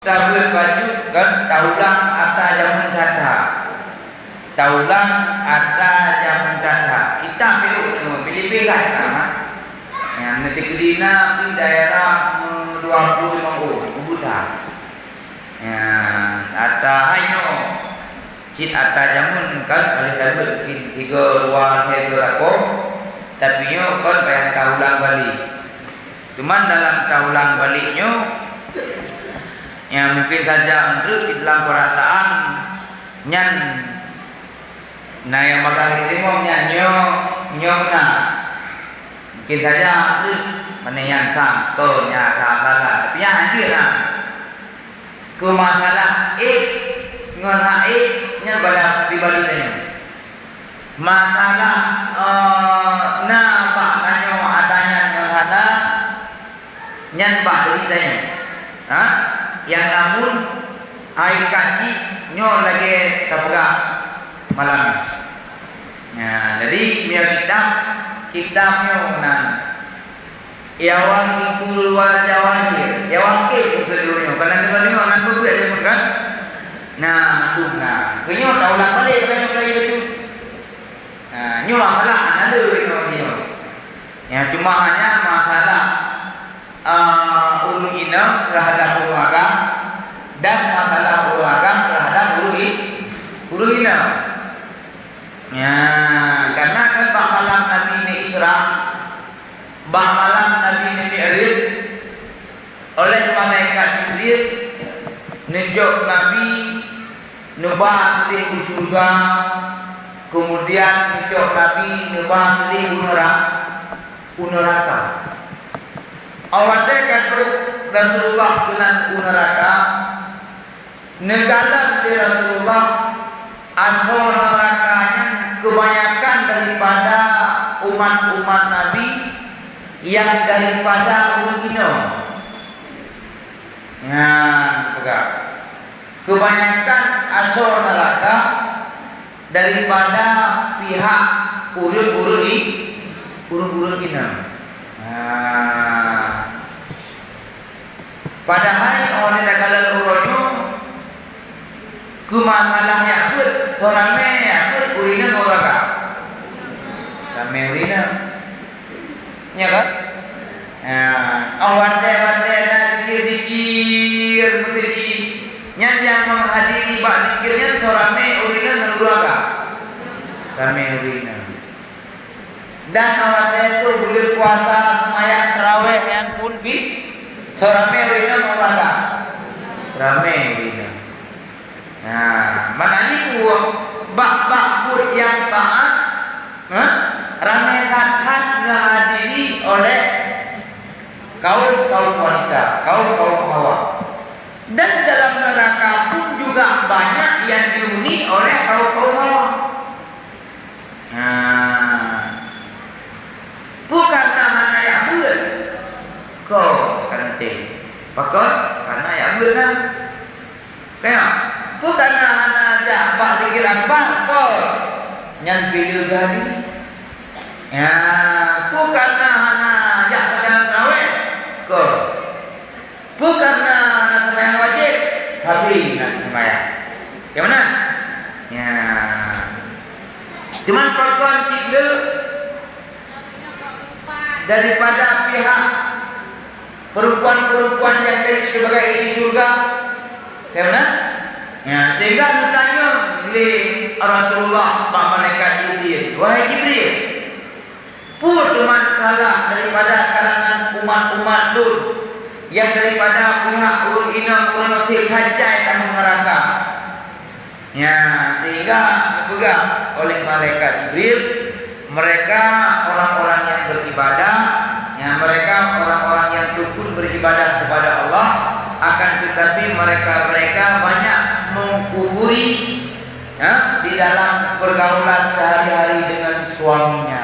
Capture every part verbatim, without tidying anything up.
Tabeuet bacut kan, taulang ata jameun that-that. Taulang ata jameun that-that. Kitab nyoe, nyoe, bili-bili lah kitab, ha. Nyang neuteuk dina di daerah, eh, dua puluh lima oh, Kubuta. Ya, ata hai nyoe. Cit ata jameun kan, ada tabeuet mungkin tiga, dua, tiga lapor. Tapi nyoe kan payah taulang balik. Cuman dalam taulang balik nyoe, ya mungkin saja enteuk di dalam perasaan nyan na nyang bagah di limong nyan nyoe, nyoe na. Mungkin saja enteuk mana nyang sangko nya salah-salah. Tapi nyan hanjeuet na. Keu masalah ék ngon hak ék nyan bada pribadi tanyoe. Masalah, eh, na bak tanyoe ata nyan ngon hana, nyan bak diri tanyoe. Ha? Nyang namun hai kaji nyoe lagée tapeugah malam nyoe. Nah, jadi meunyoe kitab, kitab nyoe nan Yawaqitul wal Jawahir. Yawaqit keu geutanyoe. Kana deungoe-deungoe nan beubeuet lé kan? Nah, tu nah. Keu nyoe taulang balik, keu nyoe kali beutôi. Nah, nyoe masalah hana le nyoe, nyoe. Ya, cuma hanya masalah, ah, ureuëng inong terhadap ureuëng agam dan masalah ureuëng agam terhadap ureuëng i-, ureuëng inong. Ya, karena kan bak malam Nabi ni Isra, bak malam Nabi ni Mi'raj, oleh malaikat Jibril neujok Nabi neuba udeh u syeuruga, keumudian neujok Nabi neuba udeh u neura-, u neuraka. Awai ka trok Rasulullah keunan u neuraka, neukalon lé Rasulullah asoe neuraka nyan keubanyakan daripada umat-umat Nabi nyang daripada ureuëng inong. Nyan peugah. Keubanyakan asoe neuraka daripada pihak ureuëng-ureuëng i-, ureuëng-ureuëng inong. Nah. Padahai óh lheueh takalon uroe nyoe, keu masalah jak beuet, soe ramé jak beuet, ureuëng inong ngon ureuëng agam? Ramé ureuëng inong. Nya kan? Nah, óh watée-watée na zikir-zikir meuseujid, nyan nyang meuhadiri bak zikir nyan soe ramé ureuëng inong ngon ureuëng agam? Ramé ureuëng inong. Dan óh watée tu buleuen puasa seumayang tarawéh nyan pun bi-, soe ramé ureuëng inong ngon ureuëng agam? Ramé ureuëng inong. Nah, meunan nyoe bak-bak buet nyang taát, ha? Ramé that-that geuhadiri oleh kaum-kaum wanita, kaum-kaum hawa. Dan dalam neuraka pun juga banyak nyang jihuni oleh kaum-kaum hawa. Nah, peue kareuna hana jak beuet? Kon, kan teuntée. Pakon? Kareuna jak beuet na. Kaya, peue kareuna hana jak bak zikir akbar? Kon, nyan pileue geuhadiri. Ya, peue kareuna hana jak seumayang tarawéh? Kon, peue kareuna na seumayang wajéb? Sabe na seumayang. Nyang meunan? Ya. Cuman pakon cit le daripada pihak perempuan-perempuan nyang jadi sibagai isi syurga. Nyang meunan? Ya, sehingga geutanyong lé Rasulullah bak malaikat Jibril, "Wahai Jibril, peue teuma salah daripada kalangan umat-umat lôn nyang daripada pihak ureuëng inong ureuëng syiek hajai tamong neuraka?" Nya, sehingga geupeugah oleh malaikat Jibril, mereka orang-orang yang beribadah, ya, mereka orang-orang yang tekun beribadah kepada Allah, akan tetapi mereka-mereka banyak mengkufuri, ya, di dalam pergaulan sehari-hari dengan suaminya.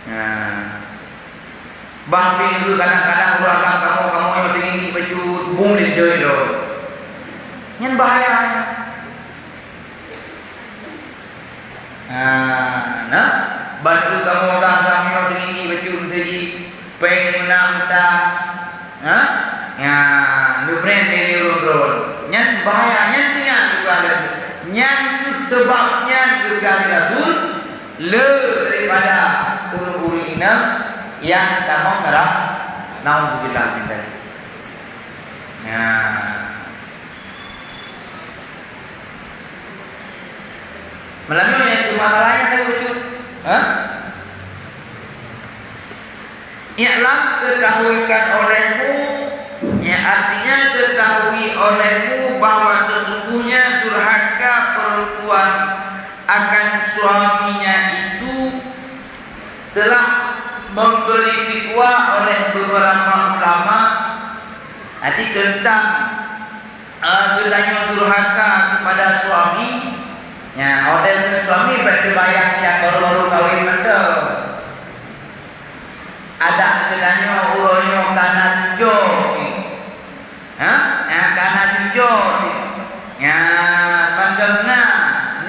Nah. Bah pih nyoe kadang-kadang ureuëng agam kamoe, kamoe nyoe teungieng bacut bum lé doi lom. Nyan bahaya. Nah, nah, bah nyoe kamoe agam-agam nyoe teungieng bacut teuji péng meunang ta. Nah, nya. Keureun lé ureueng droe. Nyan bahaya, nyan tinggai geupeugah lé. Nyan seubab nyan geupeugah lé Rasul, le daripada ureueng-ureueng inong nyang tamong neuraka. Naudzubillah min dzalik. Nah. Malam nyoe nyang teuma raya ka lucu. Hah? I'lam, ketahuikan olehmu, ya, artinya ketahui olehmu bahwa sesungguhnya durhaka perempuan akan suaminya itu telah memberi fatwa oleh beberapa ulama, jadi tentang Ah, geutanyoe durhaka kepada suami, nyan, watèe suami bèk teubayang nyang baru-baru kawin mantong. Adak geutanyoe uroe nyoe ka na cucoe. Ha? Nyan ka na cucoe. Nyan, mantong na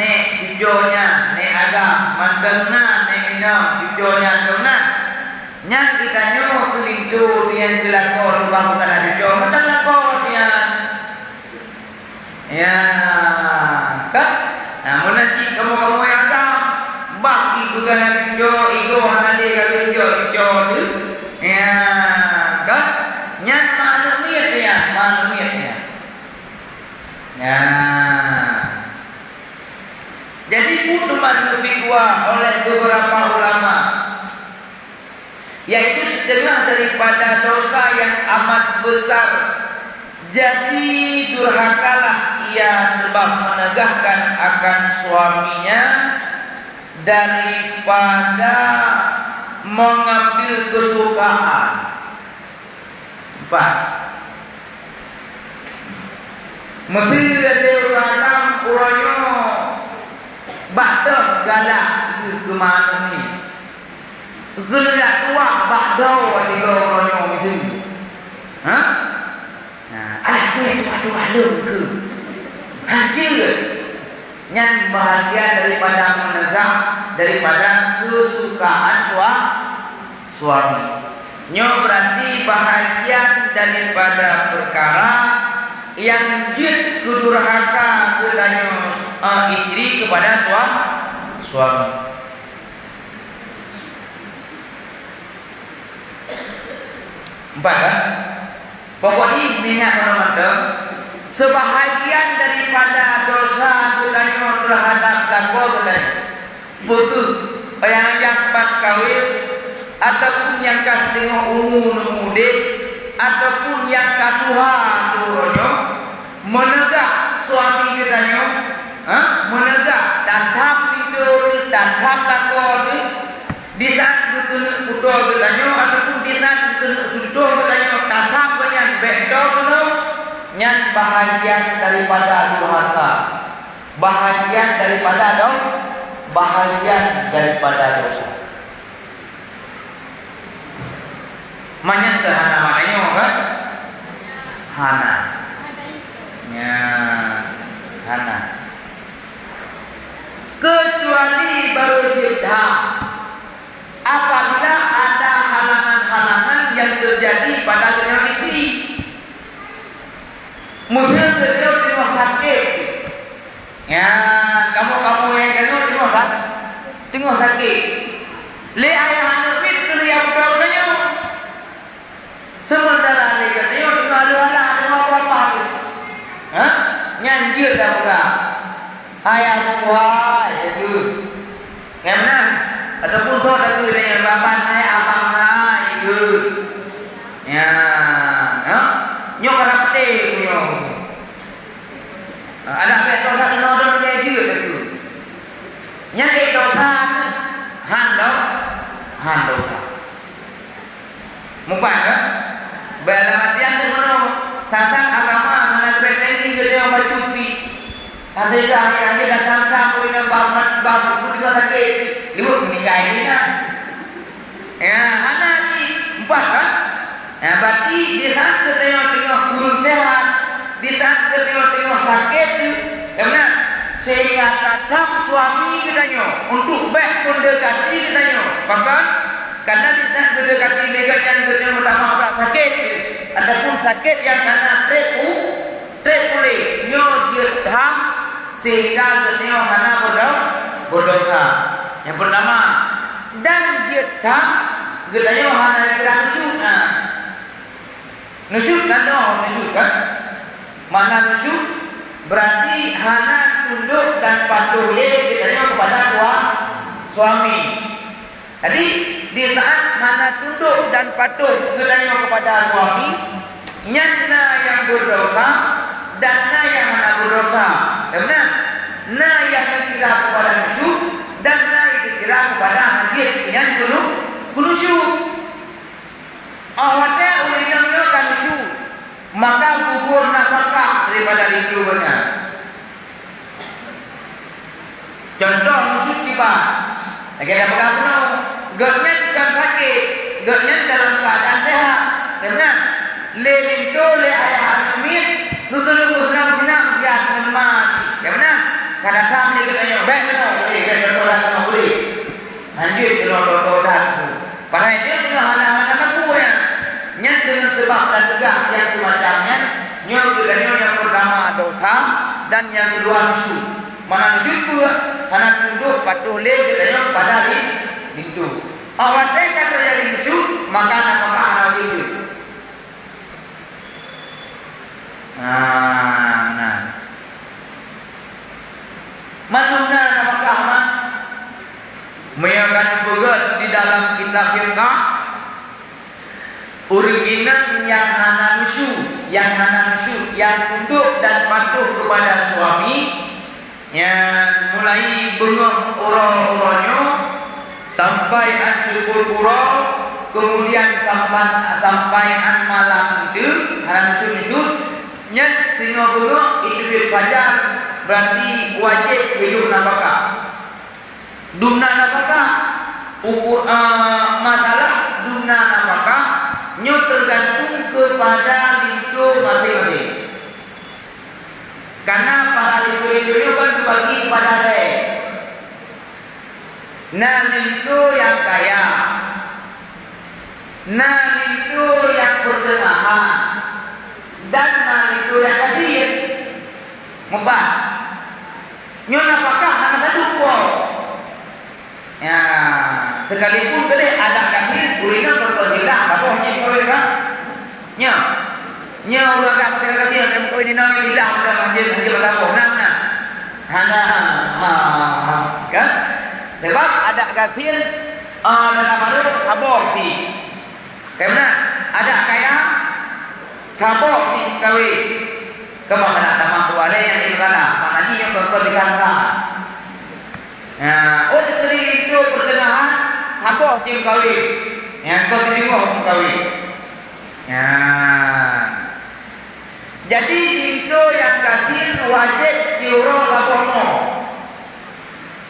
nèk cucoe nyan, nèk agam, mantong na nèk inong cucoe nyan, mantong na. Nyan geutanyoe keu linto nyang keu lakoe, bah bukan na cucoe, mantong lakoe nyan. Ya, kan? Nah, meunan cit kamoe-kamoe nyang agam, bah ipeugah lagèe nyoe, igoe hana lé lagèe nyoe, nyoe teuh. Ya, kan? Nyan makhluk miet nyan, makhluk miet nyan. Ya. Jadi, peue teuma geufitwa oleh beberapa ulama. Yaitu setengah daripada dosa yang amat besar. Jadi, durhakalah ia sebab menegahkan akan suaminya daripada mengambil kesukaan. Empat. Meusé lé ureueng agam uroe nyoe bak deuh galak keu keumanusiaan. Geuleuyak tuah bak deuh uroe nyoe meusé. Ha? Nah, alah, keu tuah-tuah lom keu. Hancur. Nyan bahagian daripada meunegah, daripada keusukaan sua-, suami. Nyoe berarti bahagian daripada peukara nyang jeuet keu durhaka geutanyoe, eh, istri kepada sua-, suami. Empat, kan? Pokok jih, ingat mantong-mantong, sebahagian daripada dosa geutanyoe teuhadap lakoe geutanyoe, beutôi nyang, nyang pat kawin, ataupun nyang ka siteungoh umu neumudeh, ataupun nyang ka tuha uroe nyoe, meunegah suami geutanyoe, ha? Meunegah tatham linto, tatham lakoe, Di saat geukeuneuk kuto geutanyoe ataupun di saat geukeuneuk suntoh geutanyoe, tasam geuh nyan bèk toe keunoe, nyan bahagian daripada durhaka. Bahagian daripada do-, bahagian daripada dosa. Manyang keu hana makna nyoe, kan? Hana. Nya, hana. Kecuali baru jeuet tham. Apabila ada halangan-halangan yang terjadi pada seorang istri. Miseue geutanyoe teungoh sakét. Ya, kamoe-kamoe nyang geutanyoe teungoh sak-, teungoh sakét. Lé ayah aneuk miet keuneuk jak peugah geutanyoe. Sementara lé geutanyoe teungoh leuhala, teungoh peurapa teuh. Ha? Nyan jeuet tapeugah, "Hai Abu, hai," ya tu. Nyan meunan. Ataupun soe takheun lé nyan, "Bapak, hai Abang, hai," ya tu. Nyan, ha? Nyoe ka na peudeh nyoe. Ha, adak bèk toh that keunoe dong lé jeuet ya tu. Nyan ék dosa, han do-, han dosa. Mupat, kan? Beualamatia keu meunoe, sasak agama hana geubri teurimong lé ureueng bacut pih. Hana lé akhé-akhé datang ka ureueng nyang bak mat, bak buet sakét, liweuet meuninggai jih na. Ya, hana jih, mupat, kan? Ya, berarti di saat geutanyoe teungoh kureueng sehat, di saat geutanyoe teungoh sakét, ya beuna, sehingga tatham suami geutanyoe untuk bèk meundekati geutanyoe. Bahkan, Karena di saat geutanyoe ka tieb lé gobnyan, geutanyoe meutamah brat sakét. ataupun sakét nyang hana trép u-, trép puléh, nyoe jeuet tham sehingga geutanyoe hana beudo-, beudosa. Nyang peurtama, dan jeuet tham geutanyoe hana kira nusyuz. Nah, nusyuz kan, nyoe nusyuz kan? Makna nusyuz berarti hana tunduk dan patuh lé geutanyoe kepada sua-, suami. Jadi, di saat hana tunduk dan patuh geutanyoe kepada suami, nyan na nyang berdosa dan na nyang hana berdosa. Karena na nyang dikira kepada nusyuz dan na dikira kepada hadiet nyan keunusyuz. Óh watée ureuëng inong nyoe ka nusyuz, maka gugur nafakah daripada linto geuh nyan. Cuntoh nusyuz kiban, lagée tapeugah bunoe, gobnyan kon sakét, gobnyan dalam keuadaan seuhat. Karena lé linto, lé ayah aneuk miet, geukeuneuk meuseunang-seunang siat ngon ma. Karena kadang-kadang lé geutanyoe, bék keunoe, bék keunoe, bék keunoe, bék keunoe. Lanjut keunoe, keunoe, keunoe, keunoe. Padahai nyoe teungoh hana-hana mampu nyan. Nyan deungon sabab dan tugaih nyang seumacam nyan, nyoe geutanyoe nyang peurtama dosa dan nyang keudua nusyuz. Mana nusyuz peue? Hana tundok patuh lé geutanyoe kepada li-, linto. Óh watée ka teujadi nusyuz, maka nafakah hana wajéb jeuet. Nah, nah. Mandum na nafakah, mak. Meunyoe ka neupeugét di dalam kitab fiqah, ureuëng inong nyang hana nusyuz, nyang hana nusyuz, nyang tundok dan patuh kepada suami, nyan mulai beungoh uroe-uroe nyoe sampai án syukur uroe, kemudian sampan-, sampai án malam teuk, hana nusyuz-nusyuz, nyan singoh beungoh, iteubit fajar, berarti wajéb geuyue nafakah. Dumna nafakah, uku-, eh, masalah dumna nafakah nyoe teugantung keupada linto maséng-maséng. Karena para linto-linto nyoe kan teubagi keupada lhée. Na linto nyang kaya, na linto nyang peuteungahan, dan na linto nyang gasien. Meupat. Nyoe nafakah hana sapeue. Ya, sekalipun keudeh adat gasien, ureuëng inong contoh jeulah, saboh jih kawé ka. Nyoe. Nyoe ureuëng agam teuka gasien, nyang kawé inong jeulah, udah manjeuet, manjeuet bak saboh. Nah, nah. Hana, ha, ha, kan? Sebab adat gasien, ah, dalam hareuem saboh jih. Keunan, adat kaya, saboh jih kawé. Keumaha na tamah dua lé nyang jih beukalah, makna jih nyoe kon-kon dikangka. Nah, ôn keudeh linto peuteungahan, saboh jih kawé. Nyang kon silingoh kawé. Nah. Jadi, linto nyang gasien wajéb siuroe saboh mot.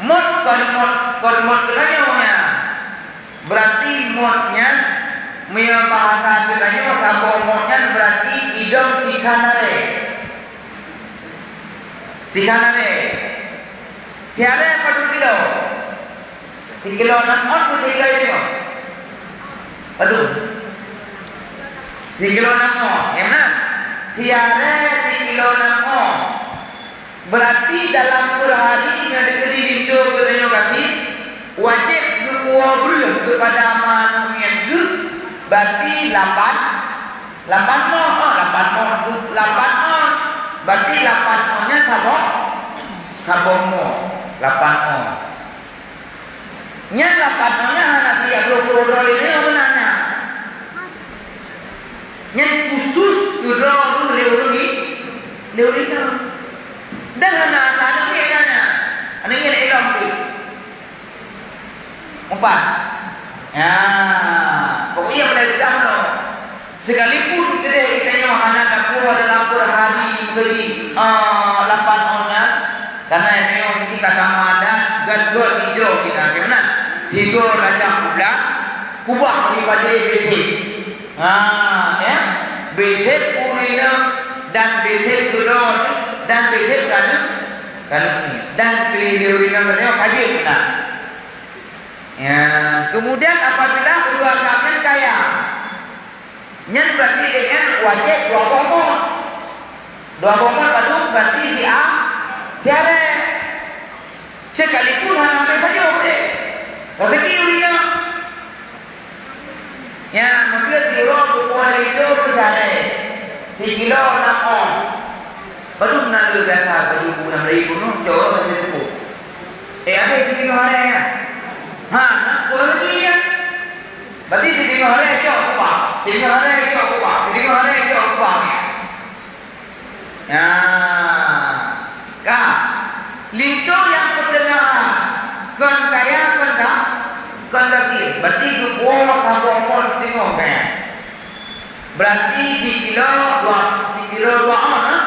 Mot kon mot, kon mot geutanyoe nyan. Berarti mot nyan, meunyoe bahasa geutanyoe saboh mot nyan berarti idong sikhan arée. Sikhan arée. Siarée padum kilo? Sikilo nam ôn keu sikilo limong? Padum? Sikilo nam ôn, ya na? Siarée sikilo nam ôn. Berarti dalam per hari nyoe dikeuri linto geutanyoe gasien, wajéb geupuwoe breueh keupada ma aneuk miet geuh, berarti lapan, lapan mot, oh, lapan mot, lapan mot. Berarti lapan mot nyan saboh, saboh mot, lapan mot. Nyan lapan mot nyan hana siat dua puluh droe lé nyoe meunan nyan. Nyan khusus keu droe lé ureuëng i-, lé ureuëng inong. Dan hana, hana aneuk miet nyan. Aneuk miet ilong tu. Meupat. Ya, pokoknya mulai peugah nyoe. Sekalipun keudeh geutanyoe hana tapuwoe dalam per hari meukeuji, ah, lapan ôn nyan, karena nyoe mungkin ka tamah adat, gét-gét ijo kita, keunan. Sigoe rajah bulan, kubah daripada besét. Ha, ya. Besét ureuëng inong dan besét keudroe dan besét keu aneuk, keu aneuk miet. Dan keu ureuëng inong geutanyoe ka jeuet keunan. Ya, kemudian apabila ureuëng agam nyan kaya, Nyan berarti lé nyan wajéb dua boh mot. Dua boh mot padum berarti si a, si aré. Sekalipun hana mé sajoh deh. Rezeki ureueng nyoe. Nyan mungken si uroe buku hari itu si aré. Si kilo enam on. Padum na lé biasa baju buku enam ribu noh, cok saja buku. Eh, habéh si kilo aré nyan. Ha, na kurang lebih ya. Berarti si kilo aré cok kubah. Si kilo aré cok kubah. Si kilo aré cok kubah nyan. Nah, ka. Linto nyang peuteungahan, kon kaya, kon ka, kon gasien. Berarti geupuwoe saboh on teungoh kaya. Berarti sikilo dua, sikilo dua on, ha?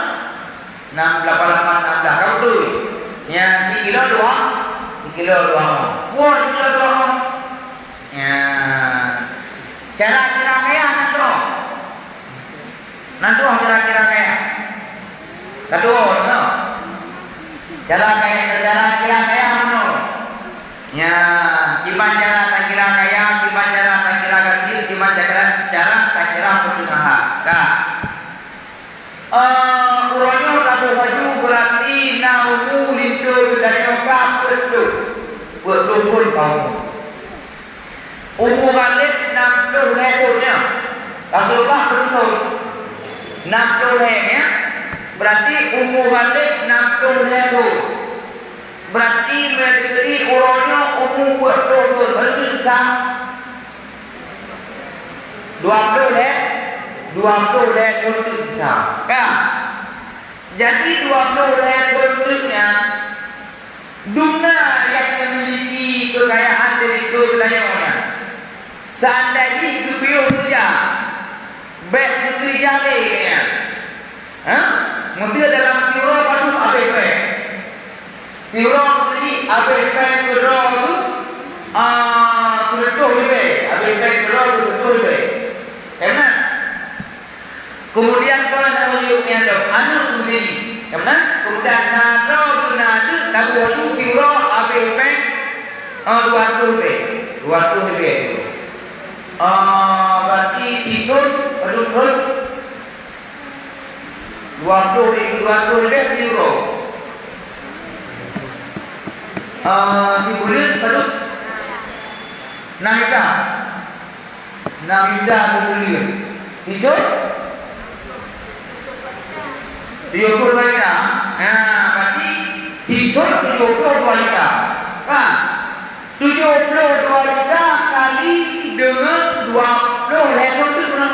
Enam, lapan, lapan, enam belas, ka beutôi. Ya, sikilo dua, sikilo dua on. Puwoe sikilo dua on. Ya. Cara kira kaya nyan tu. Nah, tu kira-kira kaya. Ka tuwoe, no? Cara kaya, cara kira kaya, no? Ya, kiban cara takira kaya, kiban cara takira gasien, kiban cara, cara takira peuteungahan. Ka. Eh, uroe nyoe ka laju, berarti na umu linto geutanyoe ka peuet ploh. Peuet ploh thon ka umu. Umu Khalid nam ploh lhèe thon nyan. Rasulullah peuet thon? Nam ploh lhèe nyan. Berarti umu Khalid nam ploh lhèe thon. Berarti meuteukeudi uroe nyoe umu peuet ploh thon, beutôi sa? Dua ploh lhèe, dua ploh lhèe thon teuk sa. Ka? Jadi dua ploh lhèe thon teuk nyan, dum na nyang memiliki kekayaan dari geutanyoe nyan. Seandai jih geupiôh reuja, bèk geukeurija lé nyan. Ha? Meuseu dalam siuroe padum abéh péng. Siuroe meuseu abéh péng keudroe geuh, ah, seureutôh ribèe. Abéh péng keudroe geuh seureutôh ribèe. Ka meunan? Keumudian kon aneuk yue nyan lom, aneuk meuseu. Ka meunan? Keumudian na droe geuh na deuek, na deuek siuroe abéh péng, ah, dua reutôh ribèe. Dua reutôh ribèe. Ah, berarti sithon padum thon? Dua ploh ribu dua ratus leubeh siuroe. Ah, sibuleuen padum? Nam juta. Nam juta sibuleuen. Sithon? Tujoh ploh dua juta. Nah, berarti sithon tujoh ploh dua juta. Ka? Tujoh ploh dua juta kali deungon dua ploh lhèe thon teuk meunan.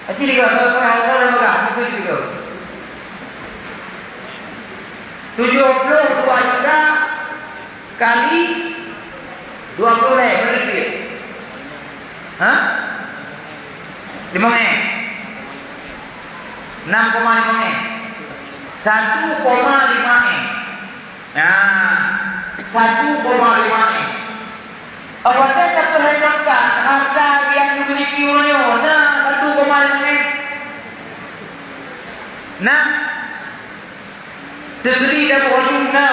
Aci tiga, tiga, tiga, tiga, tiga. Tujoh ploh dua juta kali dua ploh lhèe, berapa duit? Ha? Lima M. Enam koma lima M. Satu koma lima M. Nah, satu koma lima M. Awak dah tak perhatikan harta yang dimiliki orang nyoe, nah, satu koma lima M. Nah, teubri dan boh na,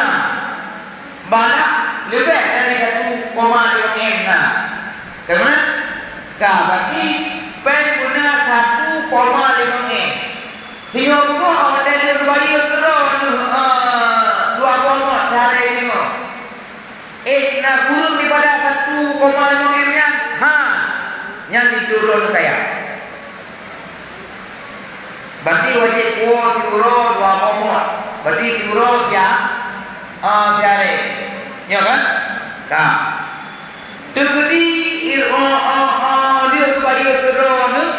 balak leubeh dari satu koma lima M na. Karena, ka, berarti péng guna satu koma lima M. Singoh beungoh awak dah lheueh bayeue keudroe neuh, eh, dua boh mot sehari singoh. Eh, na kureueng daripada satu koma lima M nyan? Ha, nyan itu droe kaya. Berarti wajéb puwoe siuroe dua boh mot. Berarti siuroe sia, eh, siaré. Nyo kan? Ka. Teukeudi, i-, oh, oh, oh, lheueh geubayeue keudroe neuh,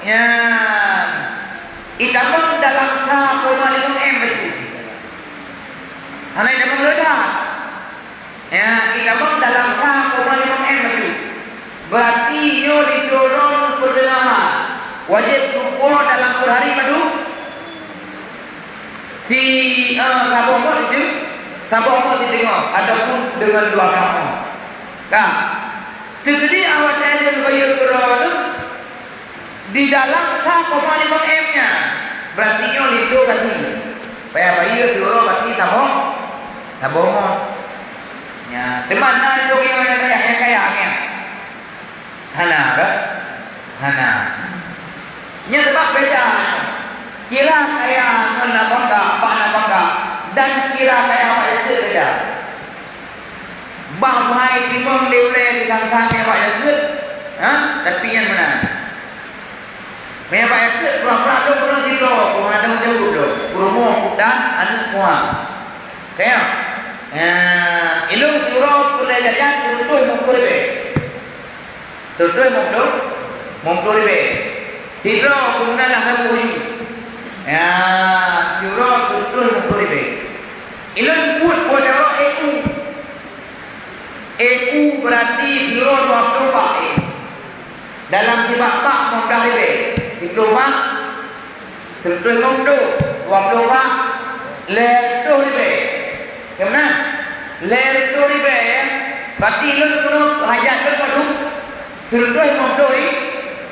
nyan. Itamong dalam sa koma lima M bacut. Hana itamong leubeh. Ya, itamong dalam sa koma lima M bacut. Berarti nyoe di droe peudeungahan. Wajéb geupuwoe dalam peuhari padum? Si, eh, saboh mot itu, saboh mot siteungoh ataupun deungon dua boh mot. Ka. Teukeudi awak nyan bayeue keudroe neuh di dalam sa koma lima M nyan, berarti nyoe linto gasien. Payah bayeue siuroe berarti saboh, saboh mot. Nyan, teuma na linto nyang kaya, nyang kaya nyan. Hana, kan? Hana. Nyan sabab beda. Kira kaya ngon nafakah, bak nafakah, dan kira kaya bak zakeuet beda. Bah hai timong lé ulèe di sang-sang nyang bak zakeuet, ha? Tapi nyan meunan. Meunyo bak zakeuet, pura-pura dong ureueng sidroe, ku hana tanggung jaweueb dong. Peurumoh, dan aneuk muha. Kaya? Ya, ilôn sidroe peureulèe jajan, peureutôh limong ploh ribèe. Seureutôh limong ploh, limong ploh ribèe. Sidroe peue meunan lah saboh ju. Ya, sidroe seureutôh limong ploh ribèe. Ilôn buet buet jaroe E U. E U berarti sidroe dua ploh bak, eh. Dalam sibak bak limong blaih ribèe. Siploh bak, seureutôh limong ploh, dua ploh bak, lhèe reutôh ribèe. Ka meunan? Lhèe reutôh ribèe, ya. Berarti lôn keunoe hajat lôn padum? Seureutôh limong ploh ri-,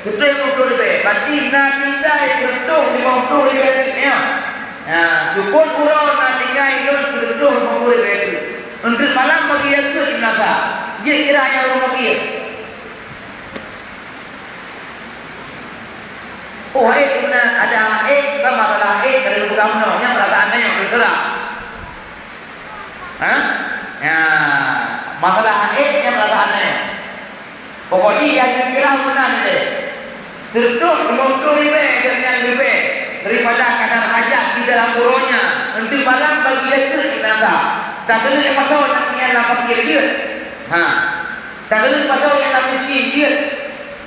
seureutôh limong ploh ribèe. Berarti na tinggai seureutôh limong ploh ribèe teuk, ya. Nah, sukon uroe na tinggai lôn seureutôh limong ploh ribèe teuk. Untuk malam bagi zakeuet di meunasah. Jeuet kira nyang ureueng fakir. Oh, hai, na ada hai, bukan masalah hai, kalau bukan meunoe, nyan perasaan nyoe, terserah. Ha? Ya, masalah hai, nyan perasaan nyoe. Pokoknya, yang dikira meunan deh. Seureutôh limong ploh ribèe dan nyang leubeh daripada kadar hajat di dalam uroe nyan, untuk barang bagi zakeuet di meunasah. Tak kena yang pasal nak niat nak fakir jeuet. Ha. Tak kena pasal yang nak miskin jeuet.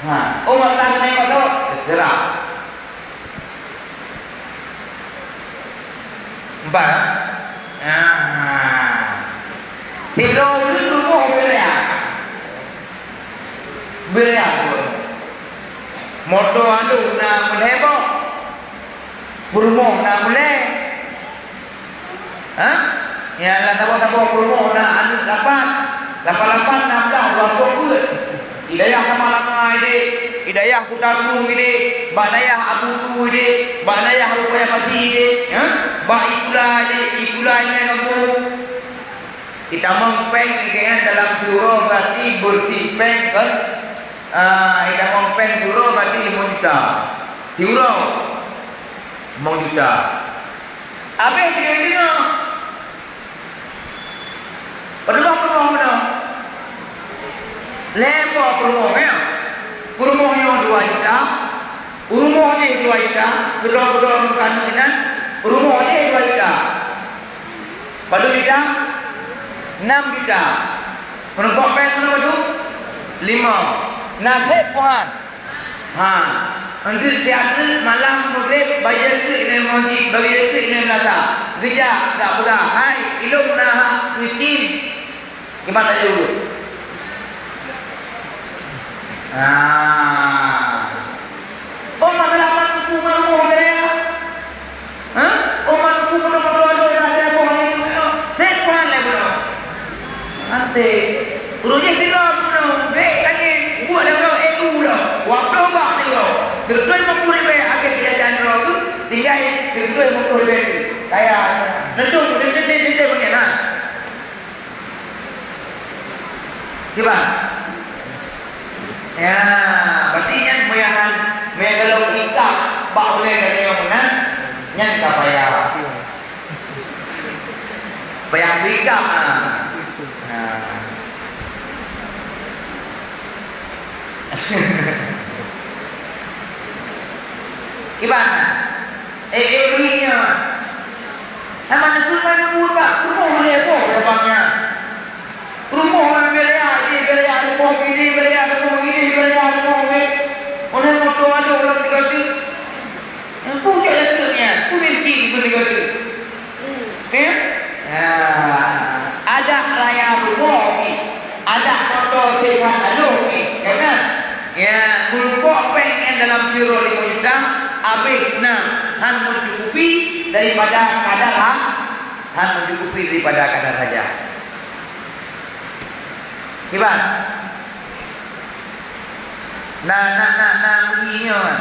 Ha, oh, maka keuneuk padub, terserah. Empat, ah. Sidroe ureueng rumoh beureak. Beureak. Moto along na meulhèe boh. Peurumoh na meulhèe. Ha? Nyang lam saboh-saboh peurumoh na aneuk lapan. Lapan-lapan nam blah dua ploh peuet. Di dayah Samalanga idéh, di dayah Kuta Krueng idéh, bak dayah Abutu idéh, bak dayah Rupaya Pasi idéh, ha? Bak Ikula idéh, Ikula ingat kampung. Itamong péng ikenyan dalam siuroe berarti bersih péng kan? Ah, itamong péng siuroe berarti limong juta. Siuroe. Limong juta. Abéh sidroe-droe. Padub peurumoh meunoe? Lhèe boh peurumoh, ya. Peurumoh nyoe dua juta, peurumoh jih dua juta, keudroe-keudroe meukaneuk inan, peurumoh jih dua juta. Padub juta? Nam juta. Meurumpok péng meunoe padub? Limong. Na sép Tuhan. Ha, untuk tiap treuk malam Maghrib, bagi zakeuet inong meuseujid, bagi zakeuet inong meunasah. Geujak, gak peugah, "Hai, ilôn na hak miskin." Kiban tajak ureueng. Ha. Oh, masalah man teupeu ngon rumoh dayah. Ha? Oh, man teupeu ngon rumoh dayah, dayah boh ni. Sép Tuhan lé bunoe. Asèe. Ureueng jih sidroe bunoe, bèk tangieng, buet lam droe, eh, u lom. Dua ploh bak sidroe. Seureutôh limong ploh ribèe akhé keujajan droe tu, tinggai seureutôh limong ploh ribèe tu. Kaya. Neutueng, neutueng, neutueng, neutueng, ha. Kiban? Ya, berarti nyan meuyahan, meuyahan dalam ikab bak ulèe gata nyang meunan, nyan ka payah. Payah beuikab, ha. Ha. Kiban? Eh, eh, bri nyan. Hana neupeubuet bak rumoh lé boh babang nyan. Rumoh ngon biaya, di biaya rumoh, di biaya rumoh, di biaya rumoh, eh. Oleh moto adoh lam tiga tu. Nyang pucuk dah tu nyan, tu miskin tu tiga tu. Oke? Nah, adak raya rumoh ni, adak moto sehat aloh ni, ya kan? Ya, meurumpok péng nyan dalam siuroe limong juta, abéh na han meucukupi daripada kadar ha-, han meucukupi daripada kadar hajat. Kiban? Na, na, na, na bunyi nyoe.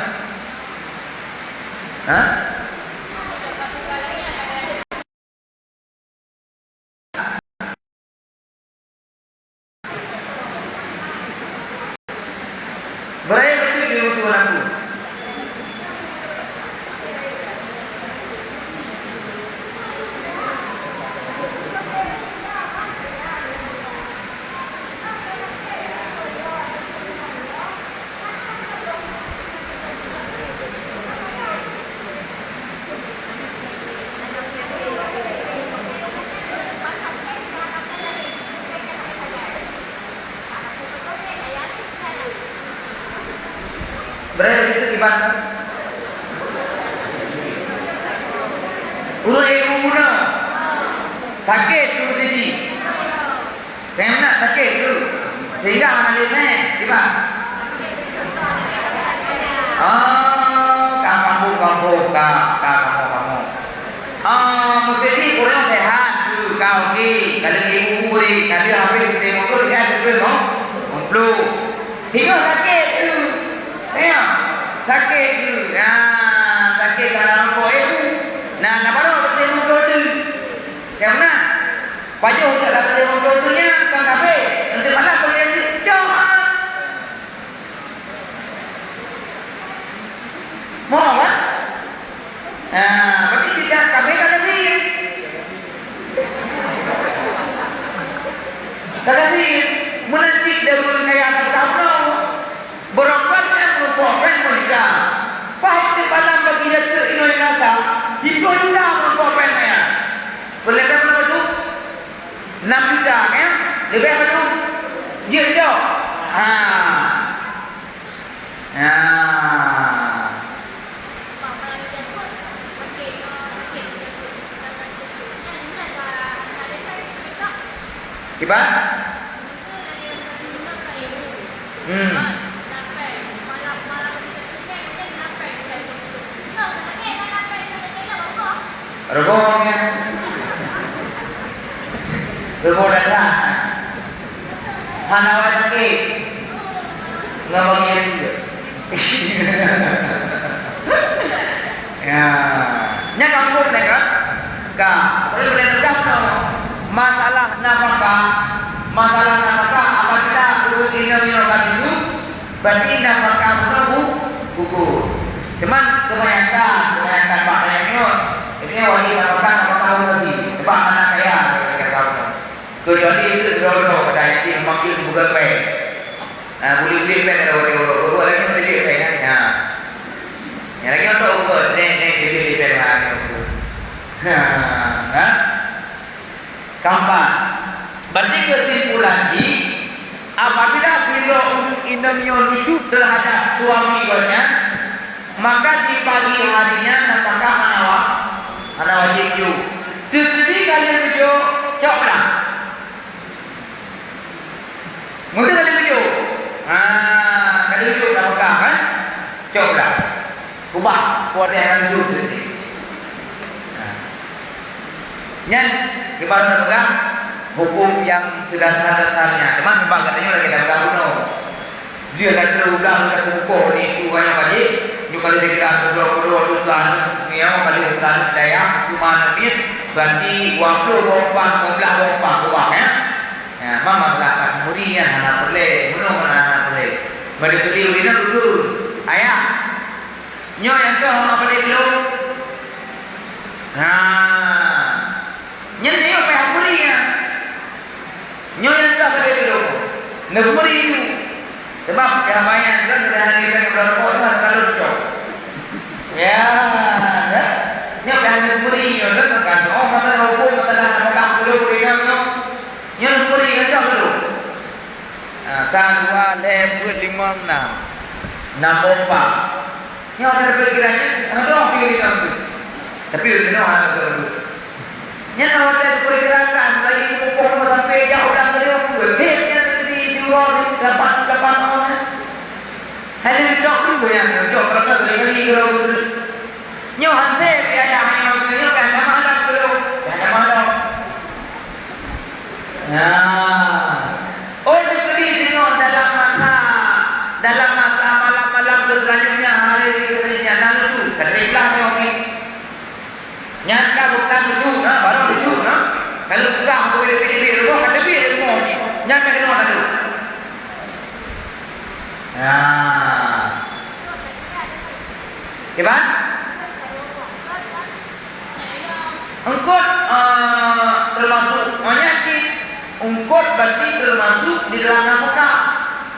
Ha? Ureueng ibu bunoe. Sakét tu tadi. Kena sakét tu. Sehingga hana lé mè, kiban. Oh, ka kampung-kampung, ka, ka kampung-kampung. Oh, meusti ureueng sehat tu, ka oke. Kalau ibu ureueng, kalau habis kita muncul, dia muncul, no? Muncul. Singoh sakét tu. Ya, sakét tu. Ya, sakét dalam rokok ibu. Nah, na baru kita muncul tu. Yang mana? Pajoh jak lam limong ploh donya, kan kafé. Nanti malam boleh cok, ah. Mau, kan? Nah, berarti kita kafé kan lagi. Kan lagi. Menanti dia belum kaya tak tahu. Beurangkat nyan meurumpok péng meulika. Paih teuk balam bagi jateuk inoe rasa, siplôh juta meurumpok péng nyan. Peureulèe péng meunyoe bacut? Nam juta, kan? Leubeh bacut? Jeuet jok? Ha. Ha. Kiban? Hmm. Reuboh nyan. Reuboh dada. Hana awai sakét. Ngon bagian dia. Ya. Nyan kampung mereka. Ka. Tapi boleh tegas no. Masalah nafkah, masalah nafkah apabila ureueng inong nyoe ka bisu, berarti nafkah bunoe bu-, gugur. Cuman kebanyakan, kebanyakan bak nyoe, ini wajib nafkah, nafkah ureueng tadi. Sebab hana kaya mereka tahu. Kecuali itu droe-droe pada yatim makin bukan baik. Ah, boleh-boleh pèng ada orang-orang. Orang lain boleh duit pèng, kan? Ha. Yang lagi untuk ukur, nek, nek, boleh-boleh pèng lah, ni ukur. Ha, ha? Keempat, berarti kesimpulan jih, apabila sidroe ureueng inong nyoe nusyuz terhadap suami gobnyan, maka di pagi harinya nafkah hana wa-, hana wajib ju. Teukeudi ka lheueh geujok, cok blah. Mungkin ada video. Ha, ada video dah pegang, kan? Cok dah. Ubah kuat yang ada video tu. Ha. Nyan, kiban dah pegang hukum yang sedasar-dasarnya. Cuman, sebab katanya lagi dah pegang bunoe. Dia dah kena ulang, dah kukuh ni, tu banyak balik. Nyoe kalau dia kira kedua-kedua tu, tu anu, ni, oh, kalau dia kira anu daya, tu mana ni, berarti dua puluh boh pang, dua belas boh pang, ubah, ya. Ya, memang lah tak muri nyan hana peureulèe, meunyoe hana peureulèe. Meunyoe teubiet ureueng inong dudu, ayah. Nyoe nyang toh hana peureulèe lôn. Ha. Nyan nyoe payah muri nyan. Nyoe nyang toh peureulèe lôn. Neubri tu. Sebab ya banyak kan dah lagi kan berapa orang kalau cok. Ya, ya. Nyoe payah neubri nyoe kan. Oh, mata hukum, mata dah, mata dah, belum, belum, belum. Nyan bri gajah tu. Ha, sa, dua, lhèe, peuet, limong, nam. Nam boh pang. Nyan ada pikiran nyan, adoh pikiran tu. Tapi ureueng inong hana tahu. Nyan awak dah perkirakan, lagi mukoh sampai jak ulang tadi, beutép nyan di, di uroe ni, lapan, lapan tahun nyan. Hai, nyan dok dulu nyan, dok berapa kali, kali, kali. Nyoe han sép, ya, ya, nyoe, nyoe kan nama anak belum. Ya, nama anak. Nah. Oh, diberi tengok dalam masa, dalam masa malam-malam tu selanjutnya, hari selanjutnya, lalu tu, kata Ibrahim nyoe ni. Nyan ka bukan bisu, ha, baru bisu, ha. Kalau peugah boleh pilih-pilih rumah, ada pilih rumah ni. Nyan ka kena lalu. Nah. Kiban? Eungkôt, eh, termasuk, maksudnya cit eungkôt berarti termasuk di dalam nafkah.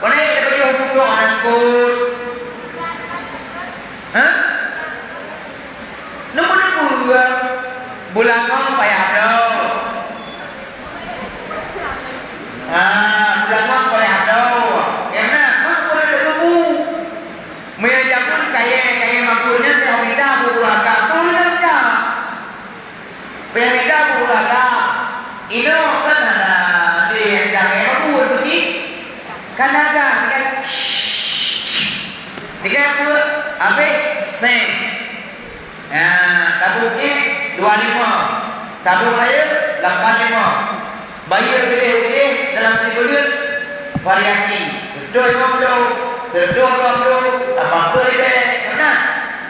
Boleh kita beri eungkôt aneuk eungkôt? Hah? Neupeu-neupeu, beulangong payah droe. Ah, beulangong payah droe. Nyang na, mak boleh teuleumbu. Meunyoe jameun kayèe, kayèe makot nyan, nyang mita bu uraga, teuh nyan ka. Tanda kan, kan. Tiga puluh, habis, seng. Nah, tabung éh dua lima, tabung ayeue lapan lima. Bayeue udeh-udeh dalam sibuleuen variasi. Seureutôh lima ploh, seureutôh dua ploh, lapan ploh ribèe. Nah,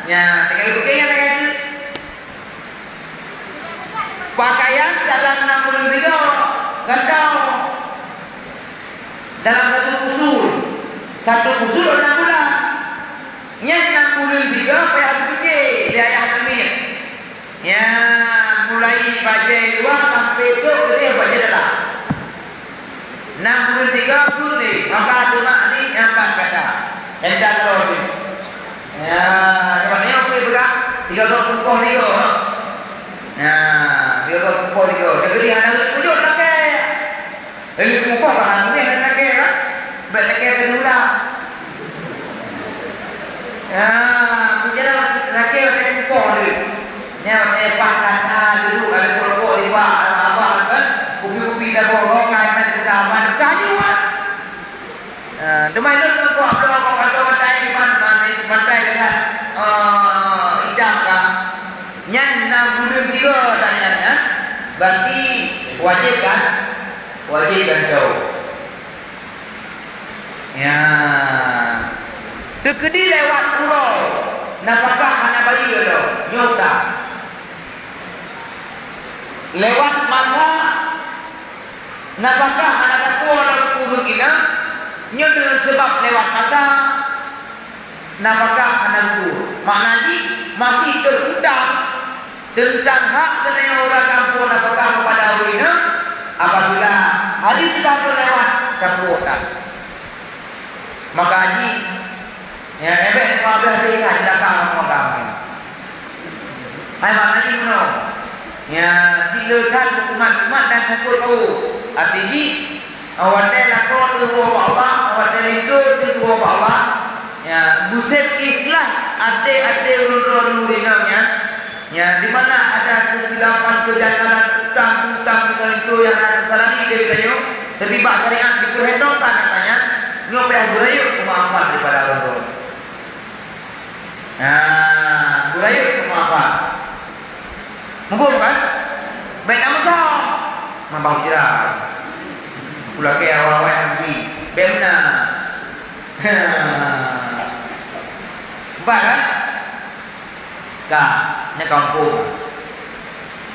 nya, tinggai bukée nyang lagèe nyan. Pakaian dalam enam buleuen tiga, gantong. Dalam satu pusul, satu pusul enam bulan. Nyan enam buleuen tiga payah geupiké lé ayah namiet. Nyan mulai bajèe luwa sampai trok keudéh bajèe dalam. Enam buleuen tiga peuet lé, maka teuma ni nyang pat gata. Entat lom ni. Ya, nyoe ni oke peugah tiga puluh tiga. Ya, tiga puluh tiga. Jadi hana leuet pujôh lakèe. Ilmu koh ka hana lagèe kan? Bèk lagèe teunulah. Ya, aku jalan lagèe watèe kukoh lé. Nyan watèe pah kata dulu, ada kelompok di bawah, abah kan, kupi-kupi dah bohong, kan, kan, dah aman, kan, juga. Ah, teuma lôn ngon kuah bloe, kuah bloe bantai di man-, man-, bantai deungon, eh, idang ka. Nyan na buleuen tiga tanyan, eh. Berarti wajéb kan? Wajéb kan tau. Ya. Teukeudi lewat uroe, nafakah hana bayeue lom, nyoe ka. Lewat masa, nafakah hana takuwoe lam ureueng inong, nyoe deungon seubab lewat masa, nafakah hana geukuwoe. Makna jih, masih teututang teuntang hak keuneuk ureueng gampông nafakah keupada ureueng inong, apabila hari sudah teulewat, takuwoe that. Maka jih, ya, ebek lima belas hari ka jilaka ngon agam. Hai makna jih meunoe. Ya, tileue that umat-umat dan sangkut paut. Arti jih, watèe lakoe teuwoe bak Allah, watèe linto teuwoe bak Allah. Ya, beusép ikhlas até-até ulôn droeneuh rinong nyan. Ya, di mana ada keusilapan, kejanggalan, utang-utang dengan itu yang harus disalami dari beliau, tapi bak syariat diperhitungkan katanya, nyoe payah beurayeuk peumaafan daripada Allah. Nah, beurayeuk peumaafan. Muphom kan? Bèk na meusalah. Mambah pikiran. Pulakèe awai-awai Nabi. Bèk na. Empat kan? Ka, nyan kampung.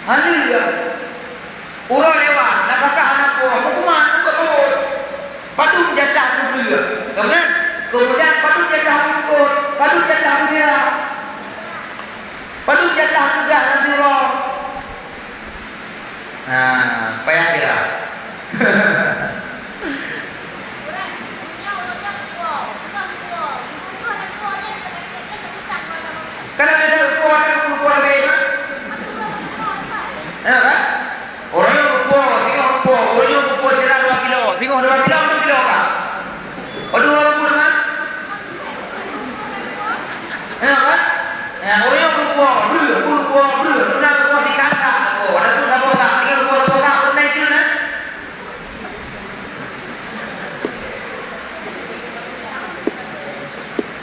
Hana lé. Uroe lewat, nafakah aneuk buah, meukuman, meukeubot. Padum jatah meubreueh. Kemudian, kemudian padum jatah meukeubot, padum jatah meungira. Padum jatah meugah lam uroe. Nah, payah kira. Kan ada satu kuah, ada kuah, kuah lebih, kan? Ya, kan? Orang yang kuah, tengok kuah, orang yang kuah jalan dua kilo, tengok dua kilo, dua kilo, kan? Aduh, ampun, kan? Ya, kan? Ya, orang yang kuah, beuh, beuh, kuah, beuh, tu dah kuah di kata, kuah, ada tu dah kuah tak, tinggal kuah, kuah tak, pun naik tu, kan?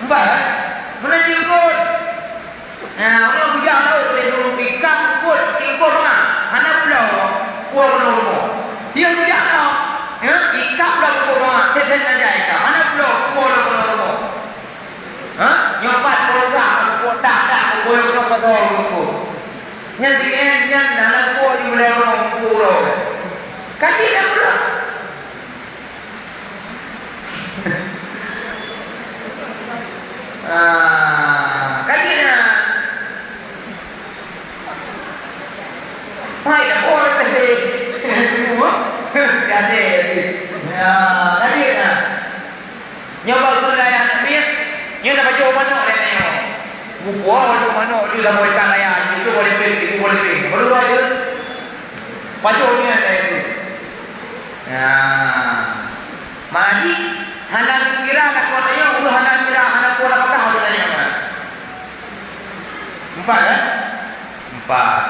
Empat, kan? Mana jenggot? Nah, orang bujang tu boleh turun ikat, ikut, ikut rumah. Hana pulau, pulau rumah. Dia bujang tu, ya, ikat pulau rumah. Saya, saya nak ikat. Hana pulau, pulau rumah. Ha? Nyopat pulau dah, pulau dah, dah, pulau rumah, pulau rumah. Nyan di, nyan, nyan, dalam pulau di wilayah orang, pulau. Kaji dah pulau. Ah, kaji na. Hai, dah boleh tadi. Tunggu. Jadi, ya, kaji na. Nyoba gula yang nak miet, nyoba pajoh manok lé nyoe. Gupua pajoh manok tu dah boleh tak layan, itu boleh pin, itu boleh pin. Baru aja. Pajoh ni ada itu. Nah, mari hana kira nak kuat tanya, urus hana kira, hana kuat nak patah tu tanya. Empat, kan? Empat.